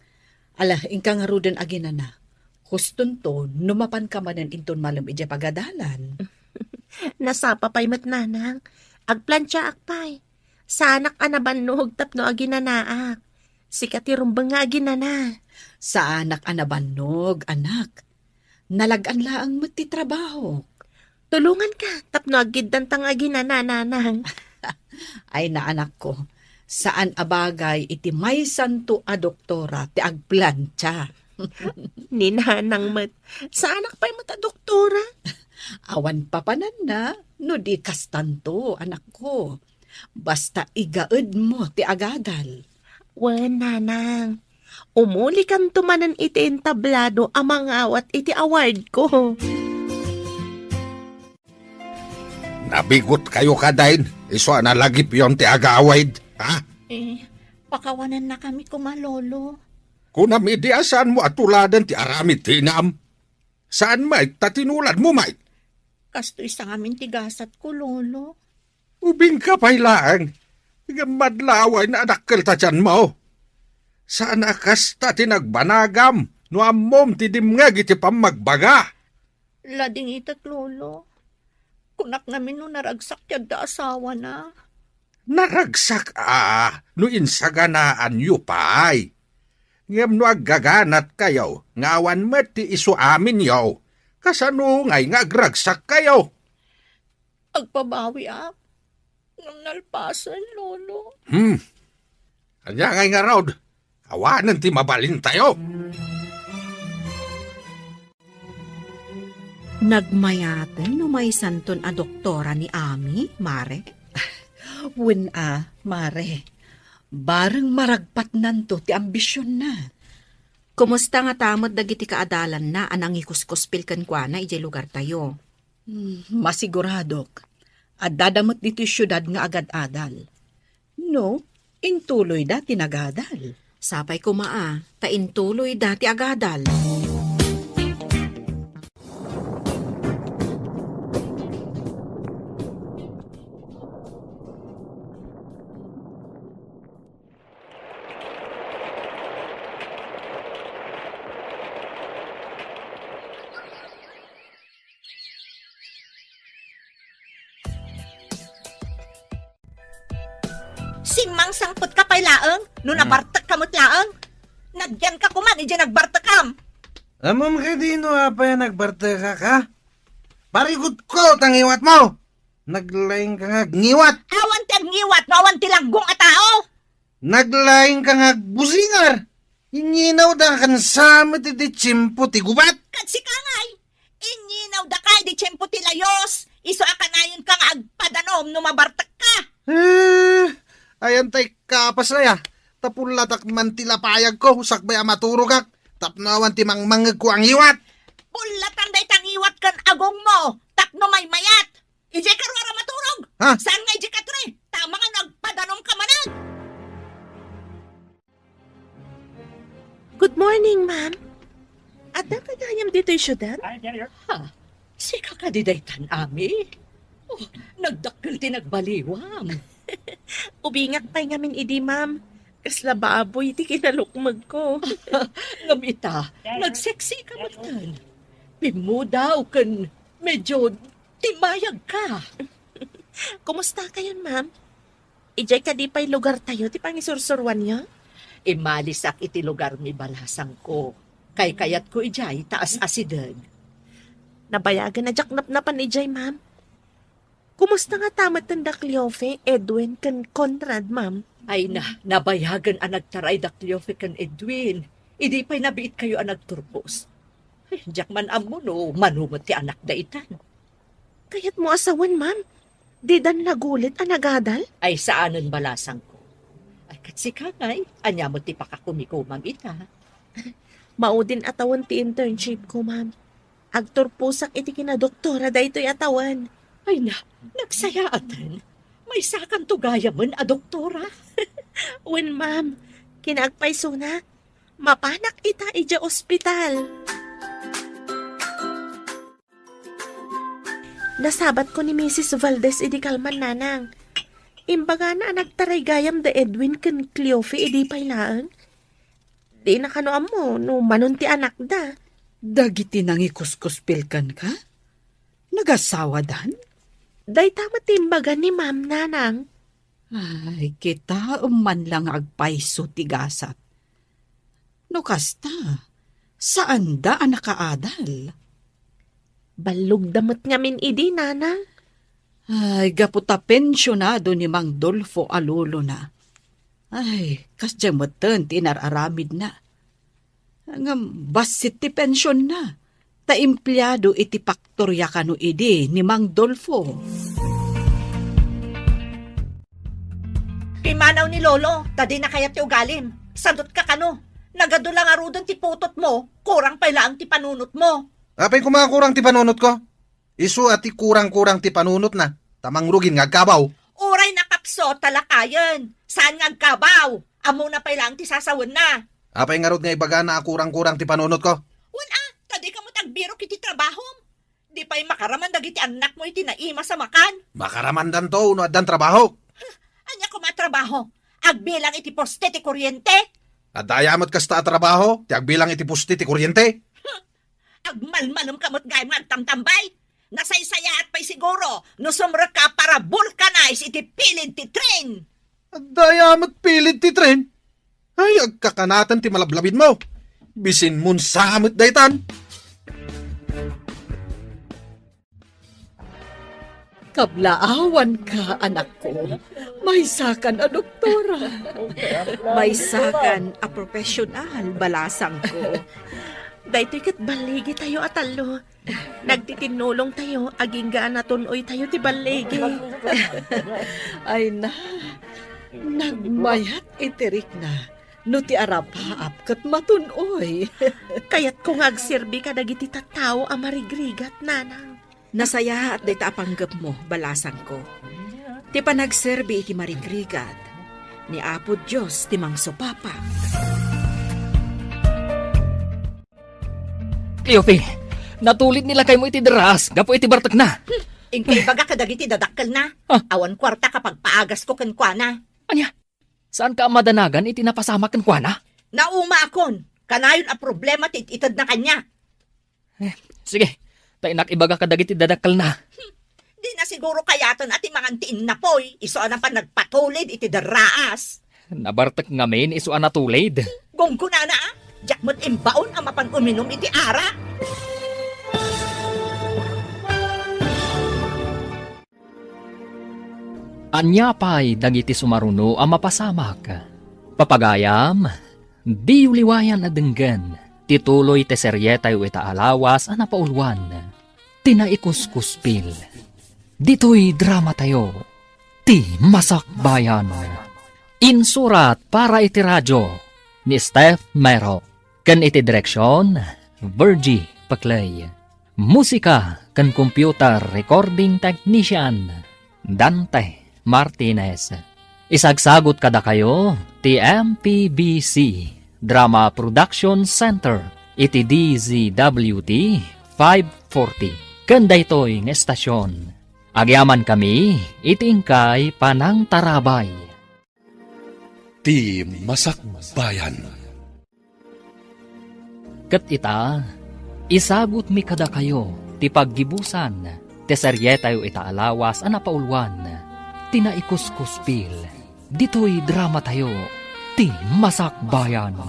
Ala, inka ngaruden aginana. Hustonto, no mapanka manen inton malem idiay pagadalan. Nasapa pay met, Nanang. Agplanchaak pay. Saanak a nabannog tapno aginanaak. Sika ti rumbeng nga aginana. Saanak a nabannog, anak. Nalag-an laeng met ti trabahok. Tulonganka tapno aggiddanta nga aginana, Nanang. Ay, naanakko, saan a bagay iti maysanto a doktora ti agplancha. Ni Nanang met, saanak pay met a doktora. Awan papananna no di kastanto, anakko. Basta igaedmo ti agadal. Wen, Nanang. Umulikanto manen iti entablado a mangawat iti awardko. Nabigotkayo kadi, isu a nalagipyon ti agawid, ha? Eh, pakawanannakami koma, Lolo. Kunam idi a saanmo a tuladen ti aramid ti inam. Saan met ta tinuladmo met? Kastoy sa ngamin ti gasatko, Lolo. Ubingka pay laeng, ngem madlaway nga adakkel ta tianmo. Saan a kasta ti nagbanagam no ammom ti dimngeg iti pammagbaga. Ladingitek, Lolo. Kunak ngamin no naragsak ti adda asawana. Naragsak a no insaganaanyo pay. Ngem no aggaganatkayo nga awan met ti isu aminyo, kasano ngay nga agragsakkayo? Agbabawiak. Ngem nalpasen, Lolo. Hmm. Ania ngay ngarud? Awanen ti mabalintayo. Nagmayaten no maysanton a doktora ni Ami, Mare? Wen a, Mare. Bareng maragpatnanto ti ambisionna. Kumusta ngata met dagiti kaadalanna a nangikuskuspil kenkuana idiay lugartayo? Hmm, masiguradok. Addada met ditoy siudad nga agad-adal. No, intuloyda ti nagadal. Sapay koma a, ta intuloyda ti agadal. Simmangsangpet ka pay laeng no Hmm. nabartek ka met laeng. Nagyan ka kuman idiay nagbartekam. Ammom kadi no apay a nagbartekak, ha? Parigutko ta ngiwatmo. Naglaing ka nga agngiwat. Awan ti agngiwat no awan ti laggong a tao. Naglaing ka nga agbusingar. Inyinaw da ken sa met iti tiempo ti gubat. Ket sika ngay, inyinaw da ka iti tiempo ti layus. Isu a kanayon ka nga agpadanom no mabartek ka. Eh, ayan tay kapas aya. Ta pullatak man ti lapayagko, sakbay a maturogak. Tapno awan ti mangmangngegko a ngiwat. Pullatan dayta ngiwat ken agongmo, tapno maymayat. Idiay ka ruar a maturog. Ha? Saan nga idiay ka tre? Tama nga no agpadanom ka manen. Good morning, ma'am. Adda ka gayam ditoy siudad? Ha? Sika kadi daytan, Ami? Oh, nagdakkel ti nagbaliwam. Ubingak pay ngamin idi, ma'am. Kasla baboy ti kinalukmegko. Ngem ita, nagseksi ka metten. Pimmudaw ken medyo timayag ka. Kumusta kayon, ma'am? Idiay kadi pay lugartayo ti pangisursuruanyo? Immalisak iti lugarmi, balasangko. Kaykayatko idiay taas asideg. Nabayagen a diak napnapan idiay, ma'am. Kumusta ngata metten da Cleofe, Edwin, ken Conrad, ma'am? Ay na, nabayagen a nagtaray da Cleofe ken Edwin. Idi pay nabiitkayo a nagturpos. Ay, diak man ammo no mano met ti anakda itan. Kayatmo a sawen, ma'am? Didan nagulit a nagadal? Ay, saanen, balasangko. Ay, ket sika ngay, ania met ti pakakumikomam ita? Maudin a tawen ti internship ko, ma'am. Agturposak iti kinadoktora daytoy a tawen. Ay na, nagsayaaten. Maysakanto gayamen a doktora. Wen, ma'am. Kinaagpaysonak. Mapanak ita idiay ospital. Nasabatko ni Misis Valdez idi kalman, nanang. Imbagana a nagtaray gayam da Edwin ken Cleofe idi pay laeng. Dina kano ammo no manon ti anakda. Dagiti nangikuskuspil kenka? Nagasawadan? Dayta met ti imbaga ni Ma'am, nanang. Ay, kitaem man la nga agpayso ti gasat. No kasta, saanda a nakaadal. Ballogda met ngamin idi, nanang. Ay, gapu ta pensionado ni Mang Dolfo a lolona. Ay, kasdiay metten ti inar-aramidna. Ngem bassit ti pensionna, ta empleado iti paktoria kano idi ni Mang Dolfo. Pimanaw ni Lolo, ta dina kayat ti ugalim. Sadot ka kano. Nagadu la ngaruden ti putotmo, kurang pay laeng ti panunotmo. Apay koma a kurang ti panunotko? Isu a ti kurang-kurang ti panunotna, ta mangrugin nga agkabaw. Uray nakapso, ta lakayen. Saan nga agkabaw? Ammona pay laeng ti sasawenna. Apay ngarud nga ibagana a kurang-kurang ti panunotko? Wen a, ta dika met agbirok iti trabahom. Di pay makaraman dagiti annakmo iti naimas a makan. Makaramandanto no addan trabaho. Huh, ania koma a trabaho? Agbilang iti poste ti kuryente? Adda aya met kasta a trabaho ti agbilang iti poste ti kuryente? Agmalmalem ka met gayam nga agtamtambay. Nasaysayaat pay siguro no sumrek ka para vulcanize iti pilid ti tren. Adda aya met pilid ti tren? Ay, agkakanaten ti malablabidmo. Bisin munsa met daytan. Kablaawanka, anakko. Maysakan a doktora. Maysakan a profesional, balasangko. Daytoy ket balligitayo a tallo. Nagtitinnulongtayo agingga a natun-oytayo ti balligi. Ay na, nagmayat iti rikna no ti arapaap ket matun-oy. Kayatko nga agserbi kadagiti tattao a marigrigat, nanang. Nasayaat dayta a panggepmo, balasangko. Ti panagserbi iti marigrigat, ni Apo Dios ti mangsupapa. Cleofe, natulid ni lakaymo iti deras gapu iti bartekna. Inka ibaga kadagiti dadakkelna. Ah. Awan kuarta ka pagpaagasko kenkuana. Ania? Saanka a madanagan iti napasamak kenkuana? Naumaakon. Kanayon a problema ti it-itedna kaniak. Eh, sige, ta innak ibaga kadagiti dadakkelna. Dina Siguro kayaten a ti mangan ti innapoy, isu a napan nagpatulid iti derraas. Nabartek ngamin isu a natulid. Gunggonana, a? Diak met imbaon a mapan uminum iti arak. Ania pay dagiti sumaruno a mapasamak? Papagayam, diyo liwayan a denggen ti tuloy ti serietayo ita a lawas a napauluan, ti Naikuskuspil. Ditoy dramatayo, ti Masakbayan. Insurat para iti radio ni Steph Mero, ken iti direksion, Virgie Paclay. Musika ken computer recording technician, Dante Martinez. Isagsagut kadakayo ti M P B C Drama Production Center iti D Z W T five forty. Ken daytoy nga estasion, agyamankami iti inkay panangtarabay. Ti Masakbayan. Ket ita, isagutmi kadakayo ti paggibusan ti serietayo ita a lawas a napauluan, ti Naikuskuspil. Ditoy dramatayo, ti Masakbayan.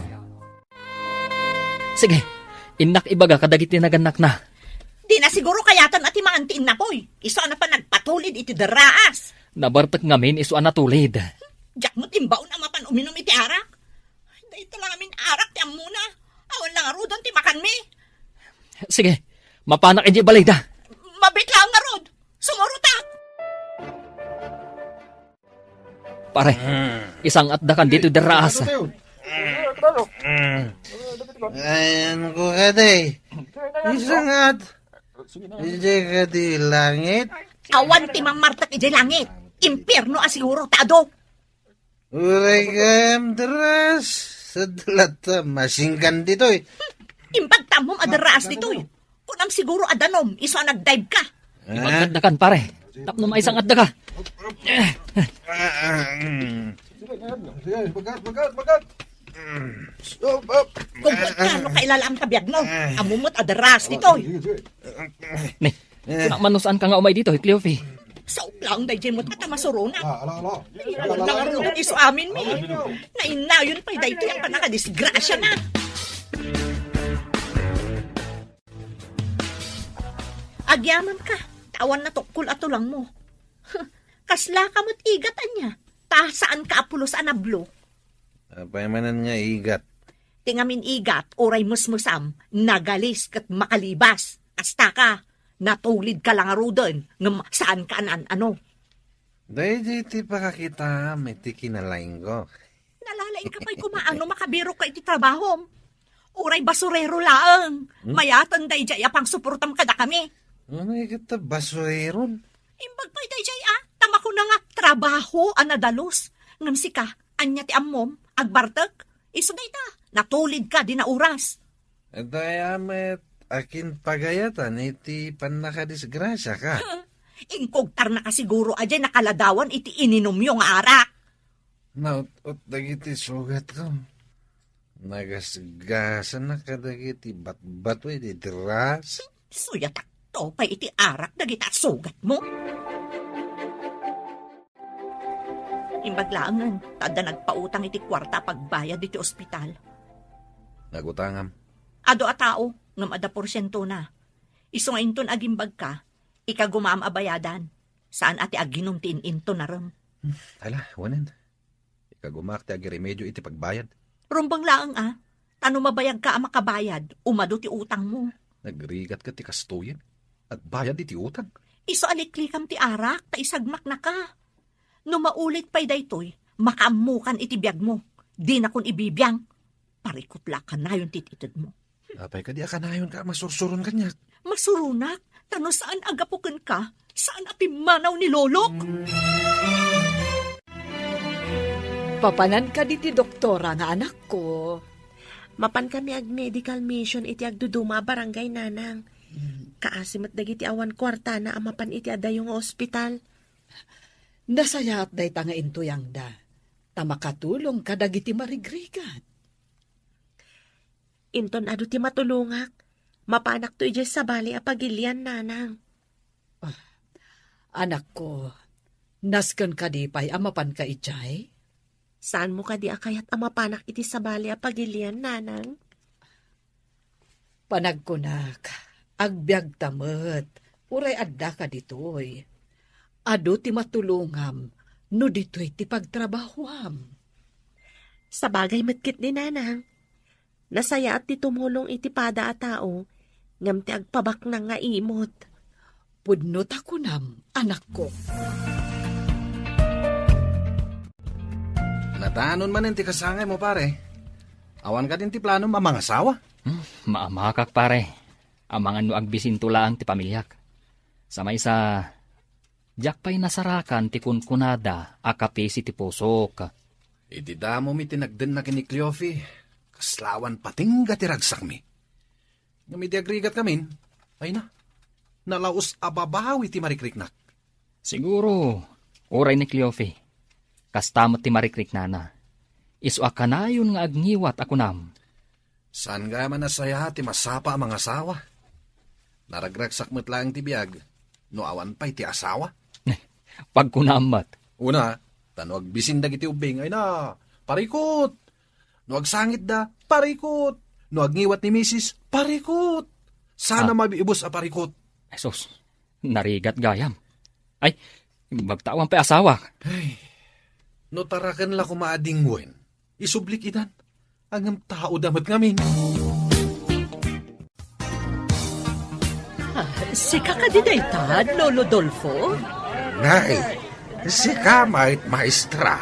Sige, innak ibaga kadagiti nagannakna. Dina siguro kayaten a ti mangan ti innapoy. Isu a napan nagpatulid iti derraas. Nabartek ngamin isu a natulid. Diak met imbaon a mapan uminum iti arak. Dayta la ngamin arak ti ammona. Awan la ngaruden ti makanmi. Sige, mapanak idiay balayda. Mabiit laeng ngarud. Sumurotak. Pare, isangatdakan ditoy derraas. Ayanko kadi. Isangat. Idiay kadi langit. Awan ti mammartek idiay langit. Impierno a siguro ta adu. Uray gayam derras. Sadlat ta masingkan ditoy. Imbag ta ammom a derraas ditoy. Kunam siguro a danom, isu a nagdive ka. Ibagkatdakan, pare. Tapno maisangatdaka. Ah, ah, mm. Sige, bagat, bagat, bagat. Stop, up. Kung ba't ka, ano kailalaam ka biag mo? Ammom met a derraas ditoy. Sige, sige. Ni, kuna man no saan ka nga umay ditoy, Cleofe. Saok laeng daydiay met a ta masuronak. Ah, ala, ala. Ay, ala, ala, ala. Isu amin mi. Ala, ala. Nainayon pay daytoy a pannakadisgrasiana. Agyamanka, ta awan natukkol a tulangmo. Kasla ka met igat ania, ta saanka a pulos a nablo. Apay manen nga igat? Ti ngamin igat, uray mesmesam, nagalis ket makalibas. Kasta ka, natulid ka la ngaruden, ngem saan ka an-ano. Daydiay ti pakakitaam iti kinalaingko. Nalalaing ka pay koma no makabirok ka iti trabahom. Uray basurero laeng. Hmm? Mayaten daydiay a pangsuportam kadakami. Ano iket ta basureron? Imbag pay daydiay a, ta makuna nga trabaho a nadalus. Ngem sika, ania ti ammom? Agbartek? Isu dayta, natulid ka dina oras. Dayta met, akin pagayatan iti pannakadisgrasiaka? Inkugtarnaka siguro a diay nakaladawan iti ininumyo nga arak. Naut-ot dagiti sugatko. Nagasgasanak kadagiti batbato iti dras. Suyatakto pay iti arak dagiti sugatmo. Imbag laengen, ta adda nagpautang iti kuarta a pagbayad iti ospital. Nagutangam. Adu a tao, ngem adda porsientona. Isu nga inton agimbagka, ikagumaam a bayadan. Saan a ti aginum ti in-intonarem. Hmm, ala, wanen. Ikagumaak ti agiremedio iti pagbayad. Rumbeng laeng a, ta no mabayagka a makabayad, umadu ti utangmo. Nagrigat ket ti kastoyen. Agbayad iti utang. Isu a liklikam ti arak, ta isagmaknaka. No maulit pay daytoy, makaammokan iti biagmo. Dinakon ibibiang. Parikut la a kanayon ti itedmo. Apay kadi a kanayonka a masursuron kaniak? Masuronak, ta no saan a gapu kenka, saan a pimmanaw ni lolok. Papanan kadi ti doktora nga anakko? Mapan kami ag-medical mission iti agduduma a barangay, nanang. Kaasi met dagiti awan kuartana a mapan iti adayo nga ospital. Nasayaat dayta nga intuyangda, ta makatulong kadagiti marigrigat. Inton adu ti matulongak, mapanakto idiay sabali a pagilian, nanang. Ah, Anakko, nasken kadi pay a mapanka idiay? Saanmo kadi a kayat a mapanak iti sabali a pagilian, nanang? Panagkunak, agbiagta met, uray addaka ditoy. Adu ti matulongam no ditoy ti pagtrabahoam. Sabagay met ketdi, nanang. Nasayaat ti tumulong iti pada a tao, ngem ti agpabaknang nga imot. Pudno ta kunam, anakko. Natanon manen ti kasangaymo, pare. Awan kadin ti planom a mangasawa? Hmm, maamakak, pare. Amangan no agbisinto laeng ti pamiliak. Sa maysa, diak pay nasarakan ti kunkunada a kapisi ti pusok. Iti damo mi ti nagdennak ken ni Cleofe, kaslawan patingga ti ragsakmi. Ngem idi agrigat kamin, ay na, nalaus a babawi ti marikriknak. Siguro, uray ni Cleofe, kasta met ti marikriknana. Isu a kanayon nga agngiwat a kunam. Saan gayam a nasayaat ti masapa a mangasawa? Naragragsak met laeng ti biag no awan pay ti asawa. Pagkunam met. Una, ta no agbisin dagiti ubbing, ay na, parikut! No agsangitda, parikut! No agngiwat ni misis, parikut! Sana Ah. mabiibus a parikut. Jesus, narigat gayam. Ay, bagta awan pay asawa. Ay, no taraken la koma a dingwen, isublik idan. Ngem tao da met ngamin. Ah, sika kadi dayta, Lolo Dolfo? Nay, sika met, maestra.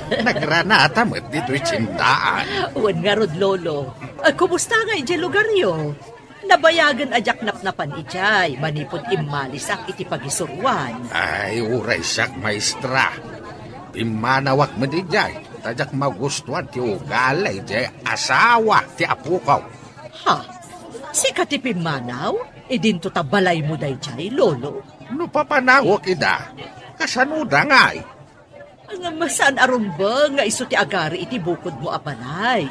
Nagranata met ditoy tiendaan. Wen ngarud, Lolo. Ah, kumusta nga idiay lugaryo? Nabayagen a diak napnapan idiay manipud immalisak iti pagisuroan. Ay, uray siak, maestra. Pimmanawak met idiay, ta diak magustuan ti ugali idiay asawa ti apoko. Ha? Sika ti pimmanaw? Idinto ta balaymo daydiay, Lolo? No papanawek ida, kasanoda ngay? Ngem saan a rumbeng nga isu ti agari iti bukodmo a balay.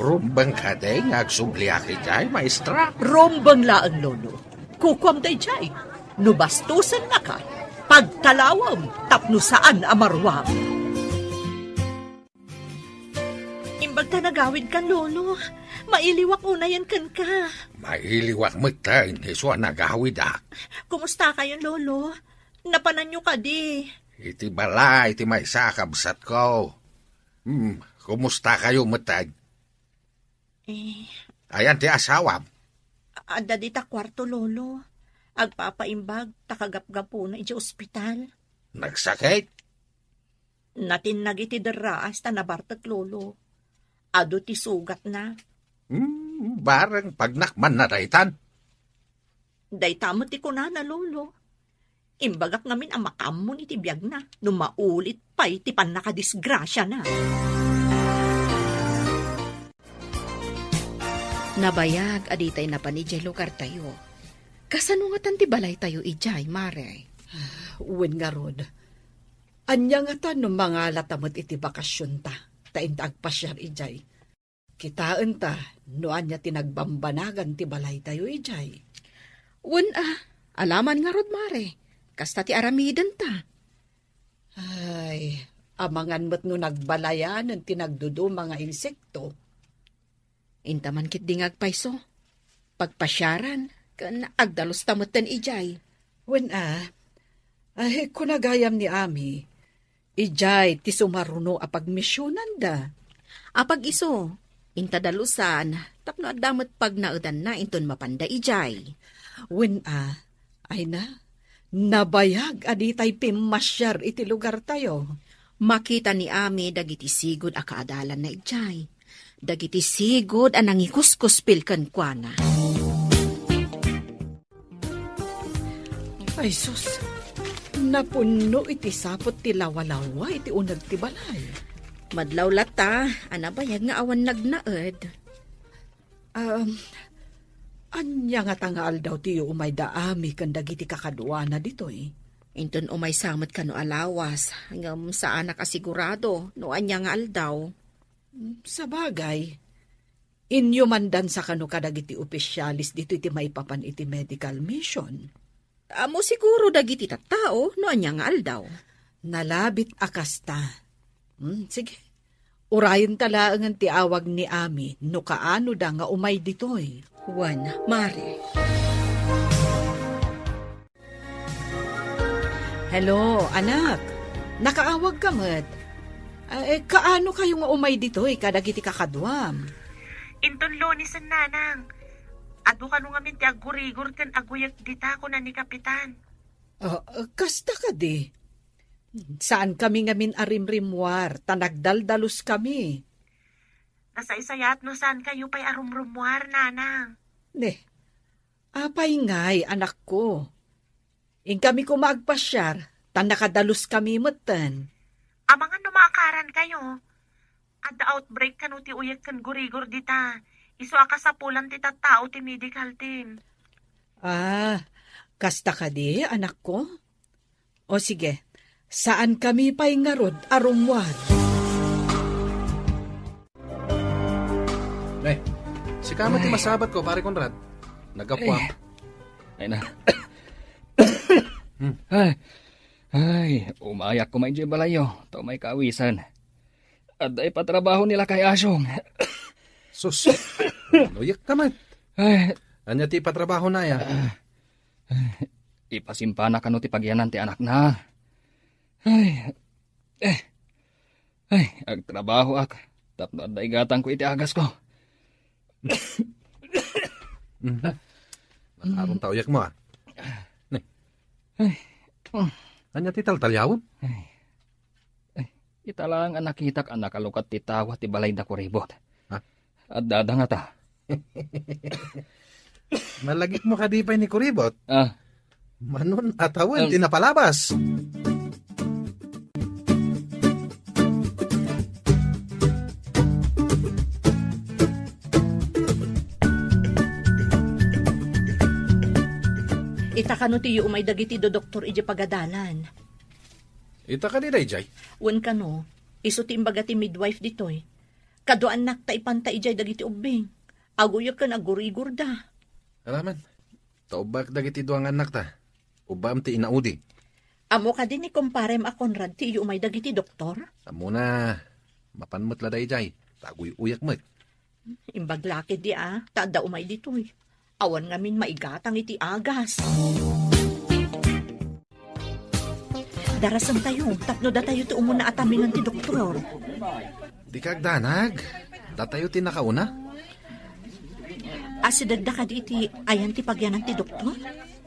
Rumbeng kadi nga agsubliak idiay, maestra? Rumbeng laeng, Lolo. Kukuam daydiay. No bastosennaka, pagtalawem tapno saan a maruam. Imbag ta nagawidka, Lolo. Mailiwak unayen kenka. Mailiwak metten isu a nagawidak. Kumustakayon, Lolo? Napananyo kadi? Iti balay ti maysa a kabsatko. Hmm, kumustakayo metten? Eh. Ayan ti asawam? Adda dita kuarto, Lolo. Agpapaimbag ta kagapgapuna idiay ospital. Nagsakit? Natinnag iti derraas ta nabartek, Lolo. Adu ti sugatna. Hmm, bareng pagnakmanna daytan. Dayta met ti kunana, Lolo. Imbagak ngamin a makaammo iti biagna no maulit pay ti pannakadisgrasiana. Nabayag a ditay napan idiay lugartayo. Kasano ngatan ti balaytayo idiay, Mare? Wen ngarud, ania ngatan no mangalata met iti bakasionta, ta inta agpasiar idiay? Kitaenta no ania ti nagbambanagan ti balaytayo idiay. Wen a, alaman ngarud, Mare. Kasta ti aramidenta. Ay, amangan met no nagbalayanen ti nagduduma nga insekto. Inta man ketdi nga agpayso. Pagpasiaran, ken agdalusta metten idiay. Wen a, ay, kuna gayam ni Ami, idiay ti sumaruno a pagmisionanda. Apag isu, inta dalusan, tapno adda met pagnaedanna inton mapanda idiay. Wen a, ay na, nabayag a ditay pimmasiar iti lugartayo. Makita ni Ami dagiti sigud a kaadalanna idiay. Dagiti sigud a nangikuskuspil kenkuana. Ay, sus. Napunno iti saput ti lawalawa iti uneg ti balay. Madlaw latta a nabayag nga awan nagnaed. Um, ania ngata nga aldaw ti umayda Ami ken dagiti kakaduana ditoy? Inton umaysa met kano a lawas, ngem saanak a sigurado no ania nga aldaw. Sabagay, inyumandansa kano kadagiti opisialis ditoy ti maipapan iti medical mission. Ammo siguro dagiti tattao no ania nga aldaw. Nalabit a kasta. Hmm, sige. Urayenta laengen ti awag ni Ami no kaanoda nga umay ditoy. Wen, Mari. Hello, anak. Nakaawagka met. Ah, eh, kaano kayo nga umay ditoy kadagiti kakaduam? Inton Lunes, nanang. Adu kano ngamin ti aggurigor ken aguyek dita, kuna ni Kapitan. Ah, kasta kadi. Saan kami ngamin a rimrimmuar, ta nagdaldalos kami. Nasaysayaat no saan kayo pay a rumrummuar, nanang. Ne, apay ngay, anakko? Inkami koma agpasiar, ta nakadalus kami metten. Amangan no maakaran kayo. Adda outbreak kano ti uyek ken gurigor dita. Isu a kasapulan ti tattao ti medical team. Ah, kasta kadi, anakko? O sige, saan kami pay ngarud a rummuar. Ne, sika met ti Ay. masabat ko, Pare Conrad. Nagapuak. Ay. Ay na. Hmm. Ay. Ay, umayak koma idiay balayyo. Ta umay kaawisen. Adda ipatrabaho ni Lakay Asyong. Sus, nuyek ka met. Ay. Ania ti ipatrabahona, aya? Ay, ipasimpana kano ti pagyanan ti anakna. Ay, eh, ay, agtrabahoak tapno adda igatangko iti agasko. Mhm. Nakaron ta uyekmo, ah. Ne. Ay. Ania ti taltaliawem? Ay. Ay, ita laeng a nakitak a nakalukat ti tawa ti balay da Kuribot. Ha? Addada ngata. Nalagipmo kadi pay ni Kuribot? Ah. Manon a tawen Em. ti napalabas. Ita kano ti umay dagiti do doktor iti pagadalan. Ita kadi dayjay? Wen kano, isu ti imbaga ti midwife ditoy. Kaduaannak ta ipanta idiay dagiti ubbing. Aguyek ken agurigorda. Alaman, ta ubbak dagiti dua nga annakta. Ubbaem ti inaudi. Ammo kadi ni kumparem a Conrad ti iyumay dagiti doktor? Ammona, mapan met la dayjay, ta aguy-uyak met. Imbag la ketdi a, ta adda umay ditoy. Awan ngamin maigatang iti agas. Darasentayo, tapno datayo ti umuna a tamingan ti doktor. Dika agdanag. Datayo ti nakauna. Asidegda kadi iti ayan ti pagyanan ti doktor?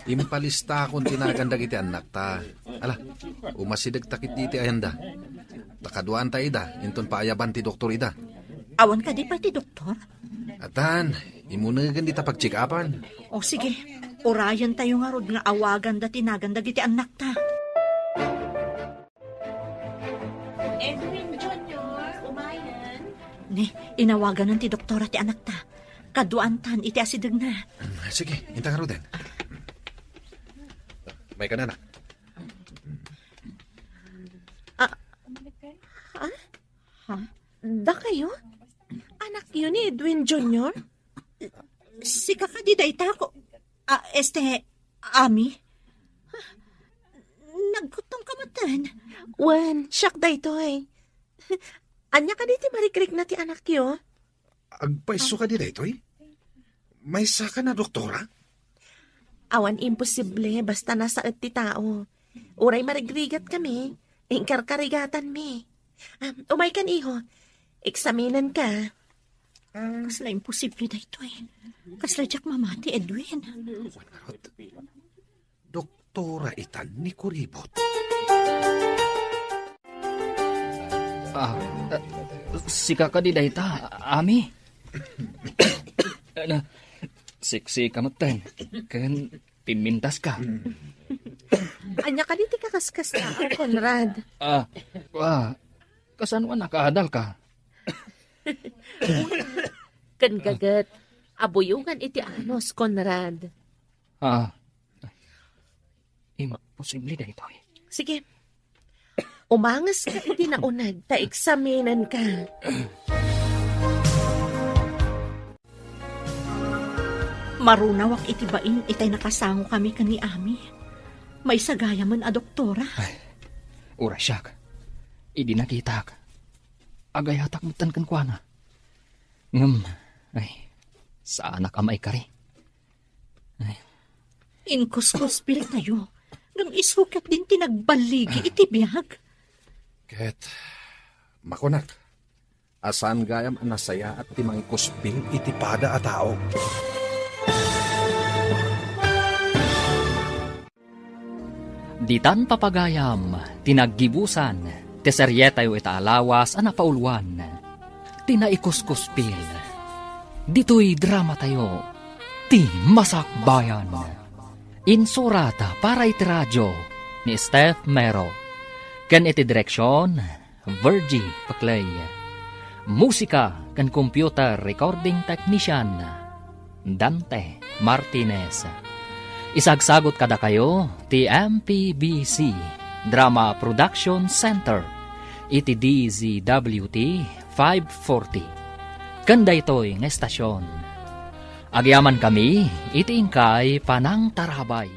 Impalistakon ti nagan dagiti annakta. Ala, umasidegta ketdi iti ayanda. Ta kaduaanta ida, inton paayaban ti doktor ida. Awan kadi pay ti doktor? Atan, imunegen dita pagcheck-upan. O sige, urayentayo ngarud nga awaganda ti nagan dagiti annakta. Edwin Junior, umayen. Ni, inawaganan ti doktora ti anakta. Kaduaantan iti asidegna. Sige, inta ngaruden. May ka na, anak. Ah, ha? Ha? Dakayo? Anakyo ni Edwin Junior? Sika kadi dayta ko, ah, este, Ami? Nagkuttong ka metten? Wen, siak daytoy. Ania kadi ti marikrikna ti anakyo? Agpayso kadi daytoy? Maysa ka na, doktora? Awan imposible basta nasaet ti tao. Uray marigrigat kami, inkarkarigatanmi. Ah, umay kan, iho. Eksaminen ka. Kasla imposible daytoy. Kasla diak mamati, Edwin. Doktora itan ni Kuribot. Ah, eh, sika kadi dayta, Ami? Ala, siksi ka metten. Ken pimmintas ka. Ania kadi ti kakaskasta, Conrad? Ah, ah, kasano a nakaadal ka? Ken gaget, abuyogan iti anus, Conrad. Ah, imposible daytoy. Sige. Umanges ka iti nauneg ta eksaminen ka. Marunawak iti bain itay nakasango kami ken ni Ami. Maysa gayamen a doktora. Ay, uray siak. Idi nakitak, agayatak metten kenkuana. Ngem, ay, saanak a maikari. Ay. Inkuskuspiltayo. Ngem isu ket din ti nagballigi iti biag. Ket, makunak, a saan gayam a nasayaat ti mangikuspil iti pada a tao. Ditan papagayam ti naggibusan ti serietayo ita a lawas a napauluan ti Naikuskuspil. Ditoy dramatayo ti Masakbayan. Insurat para iti radio ni Steph Mero ken iti direksion Virgie Paclay. Musika ken computer recording technician, Dante Martinez. Isagsagot kadakayo ti M P B C Drama Production Center iti D Z W T five forty. Ken daytoy nga estasion, agyamankami iti inkay panangtarabay.